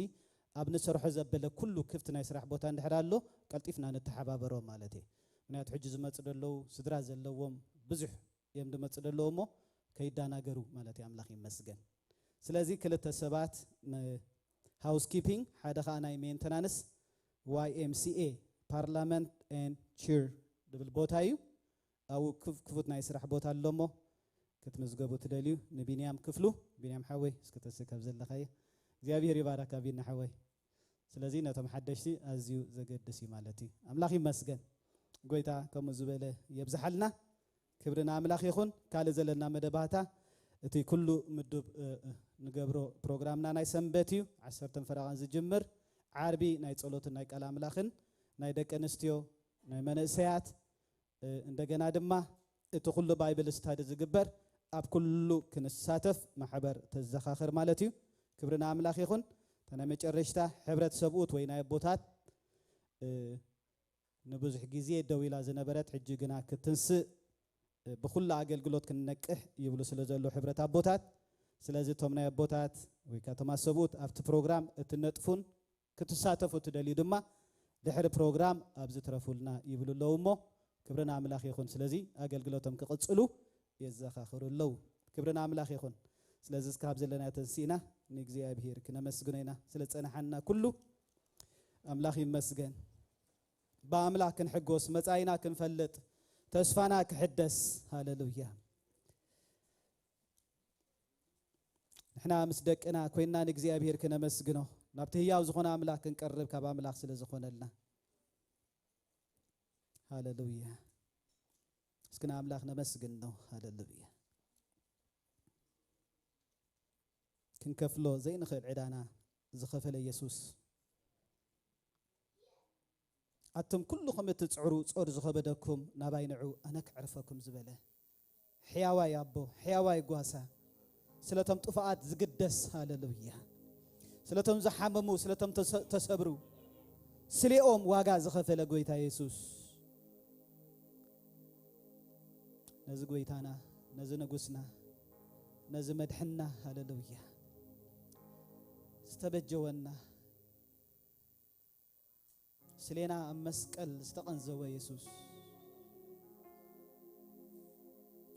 ኣብ ንሰርሖ ዘበለ ኩሉ ክፍቲ ናይ ስራሕ ቦታ እንድሕር ኣሎ ቀልጢፍና ንተሓባበሮ ማለት እዩ። ምክንያቱ ሕጂ ዝመጹ ዘለዉ ስድራ ዘለዎም ብዙሕ እዮም ዝመጹ ዘለዉ እሞ ከይዳናገሩ ማለት እዩ። ኣምላኽ ይመስገን። ስለዚ ክልተ ሰባት ን-፣ ሃውስኪፒንግ፣ ሓደ ኸኣ ናይ ሜንተናንስ ዋይ ኤም ሲ ኤ፣ ፓርላመንት ኤንድ ቺር ዝብል ቦታ እዩ። ኣብኡ ክፍ-፣ ክፉት ናይ ስራሕ ቦታ ኣሎ እሞ ክትምዝገቡ ትደልዩ ንቢንያም ክፍሉ፣ ቢንያም ሓወይ እስኪ ተስእ ካብ ዘለኻዮ፣ እግዚኣብሔር ይባረካ ቢና ሓወይ። ስለዚ ነቶም ሓደሽቲ ኣዝዩ ዘገድስ እዩ ማለት እዩ። ኣምላኽ ይመስገን። ጎይታ ከምኡ ዝበለ የብዝሓልና። ክብሪ ንኣምላኽ ይኹን። ካልእ ዘለና መደባታ እቲ ኩሉ ምዱብ፣ እ፣ እ፣ ንገብሮ ፕሮግራምና ናይ ሰንበት እዩ። ዓሰርተን ፈረቓን ዝጅምር ዓርቢ ናይ ጸሎትን ናይ ቃል ኣምላኽን ናይ ደቂ ኣንስትዮ ናይ መንእሰያት፣ እ፣ እንደገና ድማ እቲ ኩሉ ባይብል ስታዲ ዝግበር ኣብ ኩሉ ክንሳተፍ ማሕበር ተዘኻኽር ማለት እዩ። ክብሪ ንኣምላኽ ይኹን። እታ ናይ መጨረሽታ ሕብረት ሰብኡት ወይ ናይ ኣቦታት፣ እ፣ ንብዙሕ ግዜ ደው ኢላ ዝነበረት ሕጂ ግና ክትንስእ፣ እ፣ ብኹሉ ኣገልግሎት ክንነቅሕ ይብሉ ስለ ዘለዉ ሕብረት ኣቦታት። ስለዚ እቶም ናይ ኣቦታት ወይ ከኣ እቶም ኣሰብኡት ኣብቲ ፕሮግራም እትነጥፉን ክትሳተፉ እትደልዩ ድማ ድሕሪ ፕሮግራም ኣብዚ ትረፉልና ይብሉ ኣለዉ እሞ ክብሪ ንኣምላኽ ይኹን። ስለዚ ኣገልግሎቶም ክቕጽሉ የዘኻኽሩ ኣለዉ። ክብሪ ንኣምላኽ ይኹን። ስለዚ እስከ ካብ ዘለና ተንሲእና ንእግዚኣብሔር ክነመስግኖ ኢና ስለ ዝጸናሓና ኩሉ። ኣምላኽ ይመስገን። ብኣምላኽ ክንሕጎስ፣ መጻኢና ክንፈልጥ፣ ተስፋና ክሕደስ። ሃሌሉያ። ንሕና ምስ ደቅና ኮይንና ንእግዚኣብሔር ክነመስግኖ፣ ናብቲ ህያው ዝኾነ ኣምላኽ ክንቀርብ ካብ ኣምላኽ ስለ ዝኾነልና። ሃሌሉያ። እስኪ ንኣምላኽ ነመስግኖ። ሃሌሉያ። ክንከፍሎ ዘይንኽእል ዕዳና ዝኸፈለ የሱስ፣ ኣቱም ኩልኹም እትጽዕሩ ጾር ዝኸበደኩም ናባይ ንዑ ኣነ ከዕርፈኩም ዝበለ ሕያዋይ ኣቦ፣ ሕያዋይ ጓሳ፣ ስለቶም ጥፉኣት ዝግደስ፣ ሃሌሉያ፣ ስለቶም ዝሓመሙ፣ ስለቶም ተሰ-፣ ተሰብሩ፣ ስሌኦም ዋጋ ዝኸፈለ ጎይታ የሱስ፣ ነዚ ጎይታና፣ ነዚ ንጉስና፣ ነዚ መድሕንና፣ ሃሌሉያ፣ ዝተበጀወና፣ ስሌና ኣብ መስቀል ዝተቐንዘወ የሱስ፣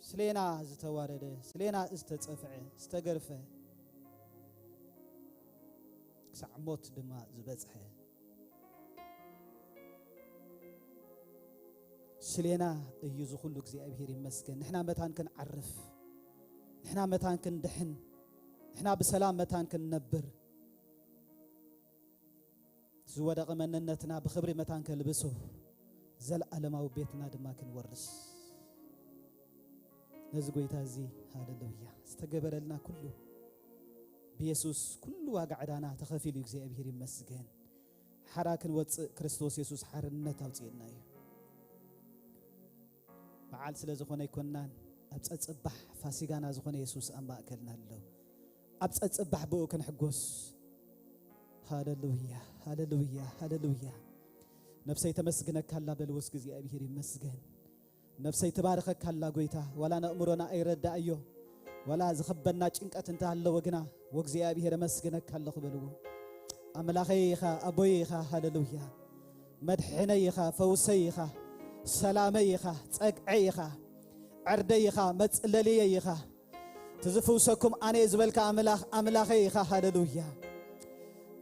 ስሌና ዝተዋረደ፣ ስሌና ዝተጸፍዐ፣ ዝተገርፈ፣ ክሳዕ ሞት ድማ ዝበጽሐ፣ ስሌና እዩ። እዚ ኩሉ እግዚኣብሔር ይመስገን። ንሕና መታን ክንዓርፍ፣ ንሕና መታን ክንድሕን፣ ንሕና ብሰላም መታን ክንነብር፣ ዝወደቐ መንነትና ብኽብሪ መታን ከልብሶ፣ ዘለኣለማዊ ቤትና ድማ ክንወርስ፣ ነዚ ጎይታ እዚ፣ ሃሌሉያ፣ ዝተገበረልና ኩሉ፣ ብየሱስ ኩሉ ዋጋ ዕዳና ተኸፊሉ እዩ። እግዚኣብሔር ይመስገን። ሓራ ክንወፅእ ክርስቶስ የሱስ ሓርነት ኣውፅእና እዩ። በዓል ስለ ዝኾነ ኣይኮንናን። ኣብ ጸጽባሕ ፋሲጋና ዝኾነ የሱስ ኣብ ማእከልና ኣሎ። ኣብ ጸጽባሕ ብኡ ክንሕጎስ። ሃሌሉያ፣ ሃሌሉያ፣ ሃሌሉያ። ነፍሰይ ተመስግነካ ኣላ በልዎ እስኪ፣ እግዚኣብሔር ይመስገን። ነፍሰይ ትባርኸካ ኣላ ጎይታ፣ ዋላ ነእምሮና ኣይረዳእዮ፣ ዋላ ዝኸበና ጭንቀት እንተ ኣለዎ ግና፣ ወእግዚኣብሔር ኣመስግነካ ኣለኹ በልዎ። ኣምላኸይ ኢኻ፣ ኣቦይ ኢኻ፣ ሃሌሉያ። መድሕነይ ኢኻ፣ ፈውሰይ ኢኻ፣ ሰላመይ ኢኻ፣ ጸግዐይ ኢኻ፣ ዕርደይ ኢኻ፣ መጽለልየይ ኢኻ። እቲ ዝፍውሰኩም ኣነ እየ ዝበልካ ኣምላኽ ኣምላኸይ ኢኻ። ሃሌሉያ፣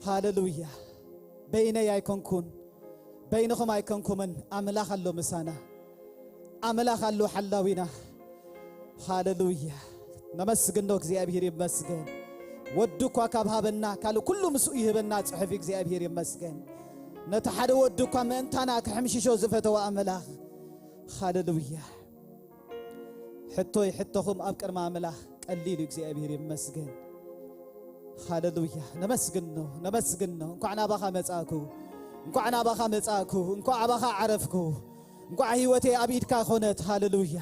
ሃሌሉያ። በይነይ ኣይኮንኩን፣ በይንኹም ኣይኮንኩምን። ኣምላኽ ኣሎ ምሳና፣ ኣምላኽ ኣሎ ሓላዊና። ሃሌሉያ። ነመስግኖ፣ እግዚኣብሔር ይመስገን። ወዱ እኳ ካብ ሃበና ካልእ ኩሉ ምስኡ ይህበና ጽሑፍ፣ እግዚኣብሔር ይመስገን። ነቲ ሓደ ወዱ እኳ ምእንታና ክሕምሽሾ ዝፈተወ ኣምላኽ። ሃሌሉያ። ሕቶይ ሕቶኹም ኣብ ቅድሚ ኣምላኽ ቀሊል እዩ፣ እግዚኣብሔር ይመስገን። ሃሌሉያ። ነመስግኖ፣ ነመስግኖ። እንኳዕ ናባኻ መጻእኩ፣ እንኳዕ ናባኻ መጻእኩ፣ እንኳዕ ኣባኻ ዓረፍኩ፣ እንኳዕ ህይወተይ ኣብ ኢድካ ኮነት። ሃሌሉያ።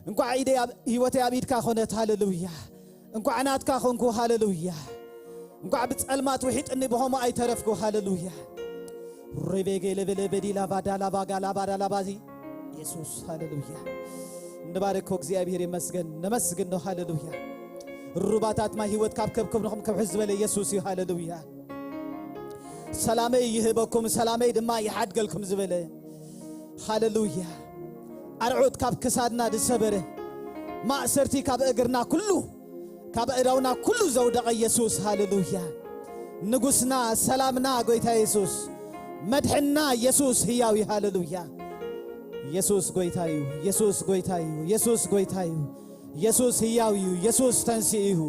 እንኳዕ ኢደይ ኣብ፣ ህይወተይ ኣብ ኢድካ ኮነት። ሃሌሉያ። እንኳዕ ናትካ ኮንኩ። ሃሌሉያ። እንኳዕ ብጸልማት ውሒጥኒ ብኸምኡ ኣይተረፍኩ። ሃሌሉያ። ሬቤጌ ለበለ በዲ ላባዳ ላባጋ ላባዳ ላባዚ የሱስ። ሃሌሉያ። እንባረኮ፣ እግዚኣብሔር ይመስገን። ነመስግኖ። ሃሌሉያ። ሩባታት ማይ ህይወት ካብ ከብክብንኹም ክውሕዝ ዝበለ የሱስ እዩ። ሃሌሉያ። ሰላመይ ይህበኩም፣ ሰላመይ ድማ ይሓድገልኩም ዝበለ። ሃሌሉያ። ኣርዑት ካብ ክሳድና ዝሰበረ፣ ማእሰርቲ ካብ እግርና ኩሉ፣ ካብ ኣእዳውና ኩሉ ዘውደቐ የሱስ። ሃሌሉያ። ንጉስና፣ ሰላምና፣ ጎይታ የሱስ፣ መድሕንና የሱስ ህያው እዩ። ሃሌሉያ። የሱስ ጎይታ እዩ። የሱስ ጎይታ እዩ። የሱስ ጎይታ እዩ። የሱስ ህያው እዩ። የሱስ ተንሲኡ እዩ።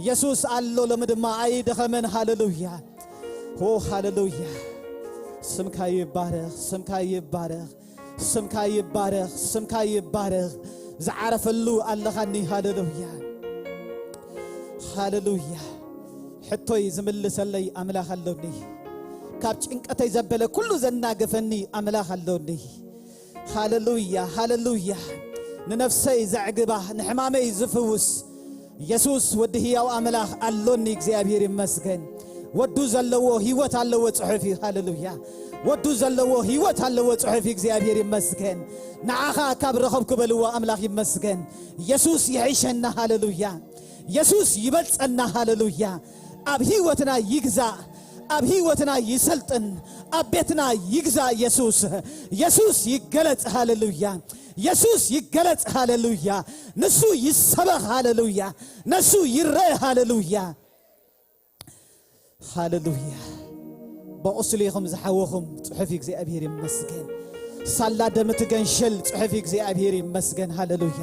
የሱስ ኣሎ፣ ሎሚ ድማ ኣይደኸመን። ሃሌሉያ። ኦ ሃሌሉያ። ስምካ ይባረኽ፣ ስምካ ይባረኽ፣ ስምካ ይባረኽ፣ ስምካ ይባረኽ። ዝዓረፈሉ ኣለኻኒ። ሃሌሉያ፣ ሃሌሉያ። ሕቶይ ዝምልሰለይ ኣምላኽ ኣሎኒ። ካብ ጭንቀተይ ዘበለ ኩሉ ዘናገፈኒ ኣምላኽ ኣሎኒ። ሃሌሉያ፣ ሃሌሉያ። ንነፍሰይ ዘዕግባ፣ ንሕማመይ ዝፍውስ የሱስ ወዲ ህያው ኣምላኽ ኣሎኒ። እግዚኣብሔር ይመስገን። ወዱ ዘለዎ ህይወት ኣለዎ ጽሑፍ እዩ። ሃሌሉያ። ወዱ ዘለዎ ህይወት ኣለዎ ጽሑፍ እዩ። እግዚኣብሔር ይመስገን። ንዓኻ ካብ ረኸብኩ በልዎ፣ ኣምላኽ ይመስገን። የሱስ ይሕሸና። ሃሌሉያ። የሱስ ይበልጸና። ሃሌሉያ። ኣብ ህይወትና ይግዛእ፣ ኣብ ህይወትና ይሰልጥን፣ ኣብ ቤትና ይግዛእ። የሱስ፣ የሱስ ይገለጽ። ሃሌሉያ። የሱስ ይገለጽ። ሃሌሉያ። ንሱ ይሰበኽ። ሃሌሉያ። ንሱ ይረአ። ሃሌሉያ። ሃሌሉያ። ብቑስሊ ኢኹም ዝሓወኹም ጽሑፍ እግዚኣብሔር ይመስገን። ሳላ ደም ትገንሸል ጽሑፍ እግዚኣብሔር ይመስገን። ሃሌሉያ።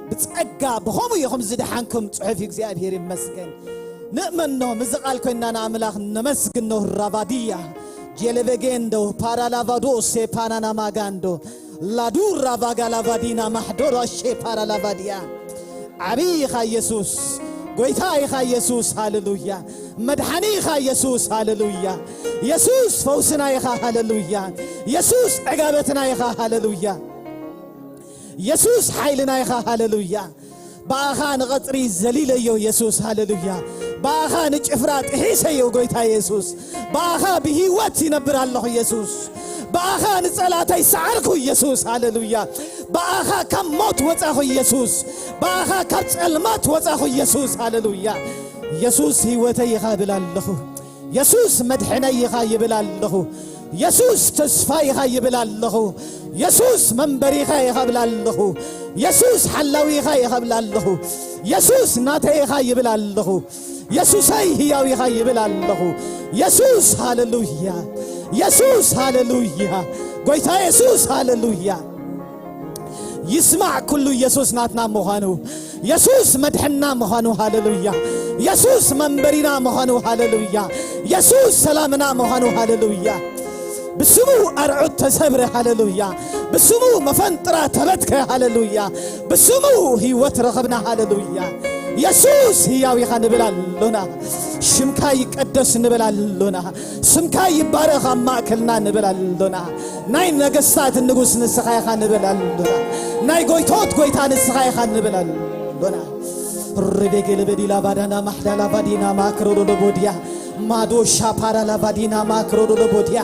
ብጸጋ ብኸምኡ ኢኹም ዝደሓንኩም ጽሑፍ እግዚኣብሔር ይመስገን። ንእመኖ፣ ምዚ ቃል ኮይንና ንኣምላኽ ነመስግኖ። ራባድያ ጀለበጌንዶ ፓራላቫዶ ሴፓናና ማጋንዶ ላዱራ ቫጋላቫዲና ማሕዶራ ሼፓራላቫዲያ። ዓብዪ ኢኻ የሱስ፣ ጎይታ ኢኻ የሱስ። ሃሌሉያ። መድሓኒ ኢኻ የሱስ። ሃሌሉያ። የሱስ ፈውስና ኢኻ። ሃሌሉያ። የሱስ ዕጋበትና ኢኻ። ሃሌሉያ። የሱስ ሓይልና ኢኻ። ሃሌሉያ። ብኣኻ ንቐጽሪ ዘሊለዮ የሱስ። ሃሌሉያ። ብኣኻ ንጭፍራ ጥሒሰዮ ጎይታ የሱስ። ብኣኻ ብህይወት ይነብር ኣለኹ የሱስ። ብኣኻ ንጸላእተይ ሰዓርኩ የሱስ። ሃሌሉያ። ብኣኻ ካብ ሞት ወጻኹ የሱስ። ብኣኻ ካብ ጸልማት ወጻኹ የሱስ። ሃሌሉያ። የሱስ ህይወተይ ኢኻ እብል ኣለኹ። የሱስ መድሕነይ ኢኻ ይብል ኣለኹ። የሱስ ተስፋ ኢኻ ይብል ኣለኹ። የሱስ መንበሪኻ ኢኻ እብል ኣለኹ። የሱስ ሓላዊኻ ኢኻ እብል ኣለኹ። የሱስ ናተይ ኢኻ ይብል ኣለኹ። የሱሰይ ህያው ኢኻ ይብል ኣለኹ። የሱስ ሃሌሉያ። የሱስ ሃሌሉያ። ጎይታ የሱስ ሃሌሉያ። ይስማዕ ኩሉ የሱስ ናትና ምዃኑ፣ የሱስ መድሕንና ምዃኑ። ሃሌሉያ። የሱስ መንበሪና ምዃኑ። ሃሌሉያ። የሱስ ሰላምና ምዃኑ። ሃሌሉያ። ብስሙ ኣርዑት ተሰብረ። ሃሌሉያ። ብስሙ መፈንጥራ ተበትከ። ሃሌሉያ። ብስሙ ህይወት ረኸብና። ሃሌሉያ። የሱስ ህያው ኢኻ ንብል ኣሎና። ሽምካ ይቀደስ ንብል ኣሎና። ስምካ ይባረኽ ኣብ ማእከልና ንብል ኣሎና። ናይ ነገስታት ንጉስ ንስኻ ኢኻ ንብል ኣሎና። ናይ ጎይቶት ጎይታ ንስኻ ኢኻ ንብል ኣሎና። ርቤጌ ለበዲ ላባዳና ማሕዳ ላባዲና ማክሮዶ ለቦድያ ማዶ ሻፓራ ላባዲና ማክሮዶ ለቦድያ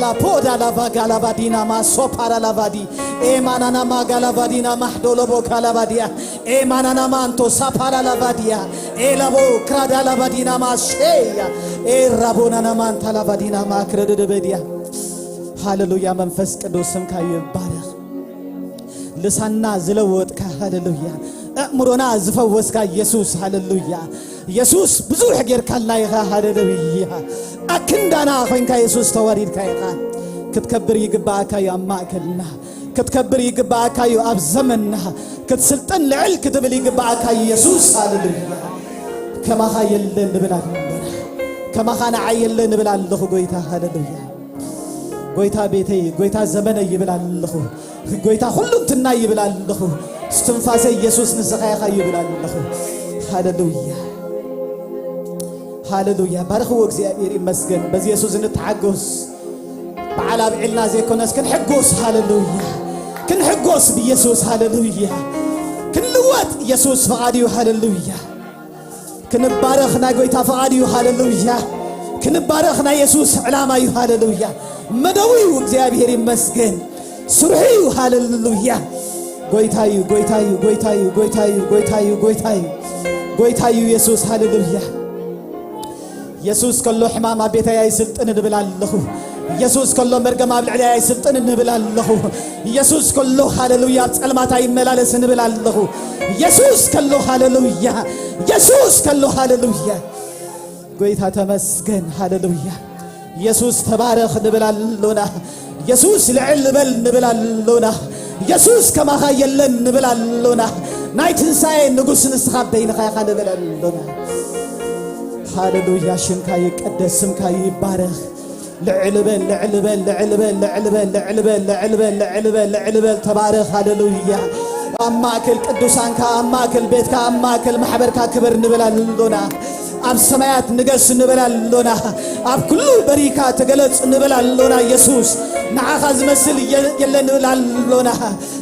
ላፖዳ ላቫጋ ላባዲና ማሶፓራ ላባዲ ኤማናና ማጋ ላባዲና ማሕዶ ለቦካ ላባዲያ ኤማናና ማንቶ ሳፓራ ላባዲያ ኤላቦ ክራዳ ላባዲና ማሼያ ኤራቦናና ማንታ ላባዲና ማክረዶ ለበዲያ። ሃሌሉያ፣ መንፈስ ቅዱስ ስምካ ይባረኽ። ልሳና ዝለወጥካ፣ ሃሌሉያ፣ ኣእምሮና ዝፈወስካ ኢየሱስ፣ ሃሌሉያ። ኢየሱስ፣ ብዙሕ ጌርካልና ኢኻ፣ ሃሌሉያ። ኣክንዳና ኮይንካ ኢየሱስ፣ ተዋሪድካ ኢኻ። ክትከብር ይግባኣካ እዩ ኣብ ማእከልና፣ ክትከብር ይግባኣካ እዩ ኣብ ዘመንና። ክትስልጥን ልዕል ክትብል ይግባኣካ እዩ ኢየሱስ፣ ሃሌሉያ። ከማኻ የለን ንብል ኣለና፣ ከማኻ ንዓይ የለን ንብል ኣለኹ ጎይታ፣ ሃሌሉያ። ጎይታ ቤተይ፣ ጎይታ ዘመነይ ይብል ኣለኹ። ጎይታ ኩሉ እንትናይ ይብል ኣለኹ። እስትንፋሰይ ኢየሱስ ንስኻ ኢኻ ይብል ኣለኹ። ሃሌሉያ፣ ሃሌሉያ። ባርኽዎ፣ እግዚኣብሔር ይመስገን። በዚ የሱስ ንተሓጎስ። በዓል ኣብዒልና ዘይኮነስ ክንሕጎስ። ሃሌሉያ፣ ክንሕጎስ ብኢየሱስ። ሃሌሉያ፣ ክንልወጥ ኢየሱስ ፍቓድ እዩ። ሃሌሉያ። ክንባረኽ ናይ ጎይታ ፍቓድ እዩ። ሃሌሉያ። ክንባረኽ ናይ የሱስ ዕላማ እዩ። ሃሌሉያ። መደቡ እዩ። እግዚኣብሔር ይመስገን። ስርሑ እዩ። ሃሌሉያ። ጎይታ እዩ፣ ጎይታ እዩ፣ ጎይታ እዩ፣ ጎይታ እዩ፣ ጎይታ እዩ፣ ጎይታ እዩ። ጎይታ እዩ የሱስ። ሃሌሉያ። የሱስ ከሎ ሕማም ኣብ ቤተይ ኣይስልጥን ንብል ኣለኹ። የሱስ ከሎ መርገም ኣብ ልዕለይ ኣይስልጥን ንብል ኣለኹ። የሱስ ከሎ፣ ሃሌሉያ፣ ኣብ ጸልማት ኣይመላለስ ንብል ኣለኹ። የሱስ ከሎ፣ ሃሌሉያ፣ የሱስ ከሎ፣ ሃሌሉያ። ጎይታ ተመስገን፣ ሃሌሉያ። የሱስ ተባረኽ ንብል ኣሎና። የሱስ ልዕል በል ንብል ኣሎና። የሱስ ከማኻ የለን ንብል ኣሎና። ናይ ትንሳኤ ንጉስ ንስኻ በይንኻ ኢኻ ንብል ኣሎና። ሃሌሉያ፣ ሽምካ ይቀደስ፣ ስምካ ይባረኽ። ልዕል በል፣ ልዕል በል፣ ልዕል በል፣ ልዕል በል፣ ልዕል በል፣ ልዕል በል፣ ልዕል በል፣ ልዕል በል፣ ተባረኽ። ሃሌሉያ። ኣብ ማእከል ቅዱሳንካ፣ ኣብ ማእከል ቤትካ፣ ኣብ ማእከል ማሕበርካ ክበር ንብል ኣሎና። ኣብ ሰማያት ንገስ ንብል ኣሎና። ኣብ ኩሉ በሪካ ተገለጽ ንብል ኣሎና። የሱስ፣ ንዓኻ ዝመስል የ-፣ የለን ንብል ኣሎና።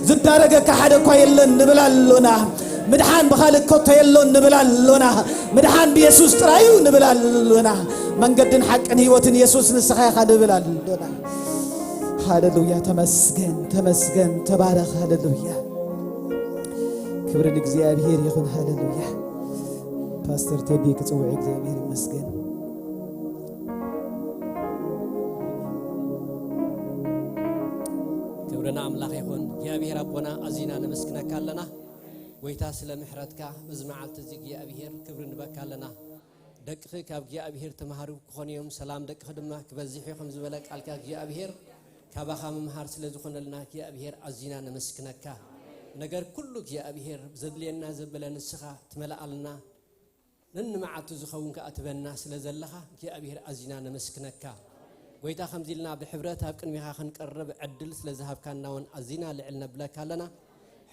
ዝዳረገካ ሓደ እኳ የለን ንብል ኣሎና። ምድሓን ብኻልእ ከቶ የሎን ንብል ኣሎና። ምድሓን ብየሱስ ጥራይ እዩ ንብል ኣሎና። መንገድን ሓቅን ህይወትን የሱስ ንስኻ ኢኻ ንብል ኣሎና። ሃሌሉያ፣ ተመስገን፣ ተመስገን፣ ተባረኽ። ሃሌሉያ፣ ክብሪ ንእግዚኣብሔር ይኹን። ሃሌሉያ። ፓስተር ቴዲ ክጽውዕ እግዚኣብሔር ይመስገን። ክብሪ ንኣምላኽ ይኹን። እግዚኣብሔር ኣቦና፣ ኣዚና ነመስግነካ ኣለና። ጎይታ፣ ስለ ምሕረትካ በዚ መዓልቲ እዚ እግዚኣብሔር ክብሪ ንበካ ኣለና። ደቅኺ ካብ እግዚኣብሔር ተማሃሩ ክኾኑ እዮም፣ ሰላም ደቅኺ ድማ ክበዝሕ እዩ፣ ከም ዝበለ ቃልካ እግዚኣብሔር ካባኻ ምምሃር ስለ ዝኾነልና እግዚኣብሔር ኣዚና ነመስግነካ። ነገር ኩሉ እግዚኣብሔር ዘድልየና ዘበለ ንስኻ ትመልኣልና፣ ነንመዓልቱ ዝኸውን ከኣ ትበና ስለ ዘለኻ እግዚኣብሔር ኣዚና ነመስግነካ። ጎይታ፣ ከምዚ ኢልና ብሕብረት ኣብ ቅድሚኻ ክንቀርብ ዕድል ስለ ዝሃብካና እውን ኣዚና ልዕል ነብለካ ኣለና።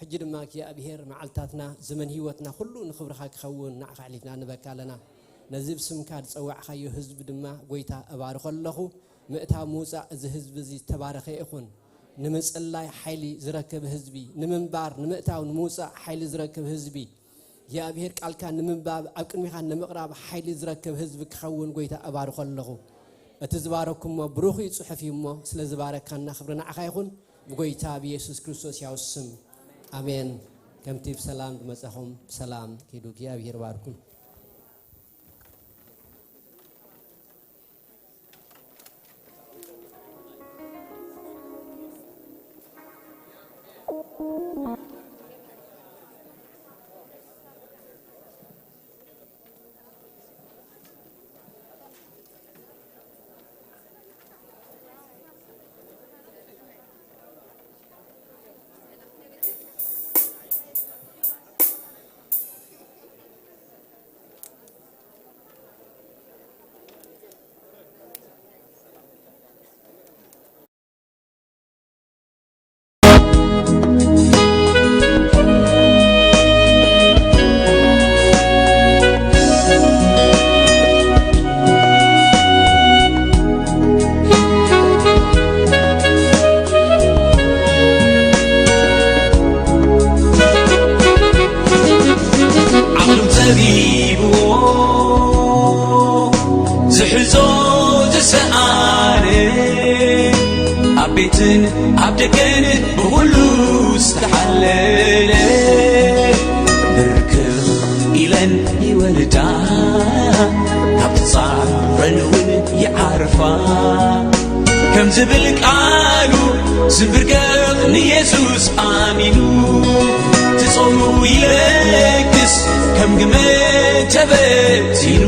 ሕጂ ድማ እግዚኣብሔር መዓልታትና፣ ዘመን ህይወትና ኩሉ ንኽብርኻ ክኸውን ንዓኻ ኣሕሊፍና ንበካ ኣለና። ነዚ ብስምካ ዝጸዋዕኻዮ ህዝቢ ድማ ጎይታ እባርኾ ኣለኹ። ምእታው ምውጻእ እዚ ህዝቢ እዚ ዝተባረኸ ይኹን። ንምጽላይ ሓይሊ ዝረክብ ህዝቢ፣ ንምንባር፣ ንምእታው፣ ንምውጻእ ሓይሊ ዝረክብ ህዝቢ፣ እግዚኣብሔር ቃልካ ንምንባብ ኣብ ቅድሚኻ ንምቕራብ ሓይሊ ዝረክብ ህዝቢ ክኸውን ጎይታ እባርኾ ኣለኹ። እቲ ዝባረኩሞ ብሩኽ እዩ ጽሑፍ እዩ እሞ፣ ስለ ዝባረካና ክብሪ ንዓኻ ይኹን፣ ብጎይታ ብየሱስ ክርስቶስ ያው ስም፣ ኣሜን። ከምቲ ብሰላም ዝመጻኹም ብሰላም ኪዱ። እግዚኣብሔር ባርኩም። ዓቕሉ ጸቢብዎ ዝሕዞ ዝሰኣነ፣ ኣብ ቤትን ኣብ ደገን ብኹሉ ዝተሓለለ፣ ብርክኽ ኢለን ይወልዳ፣ ካብ ጻዕረን እውን ይዓርፋ። ከም ዝብል ቃሉ ዝንብርከኽ ንየሱስ ኣሚኑ፣ ትጾሙ ይለግስ ከም ግመ ተበቲኑ።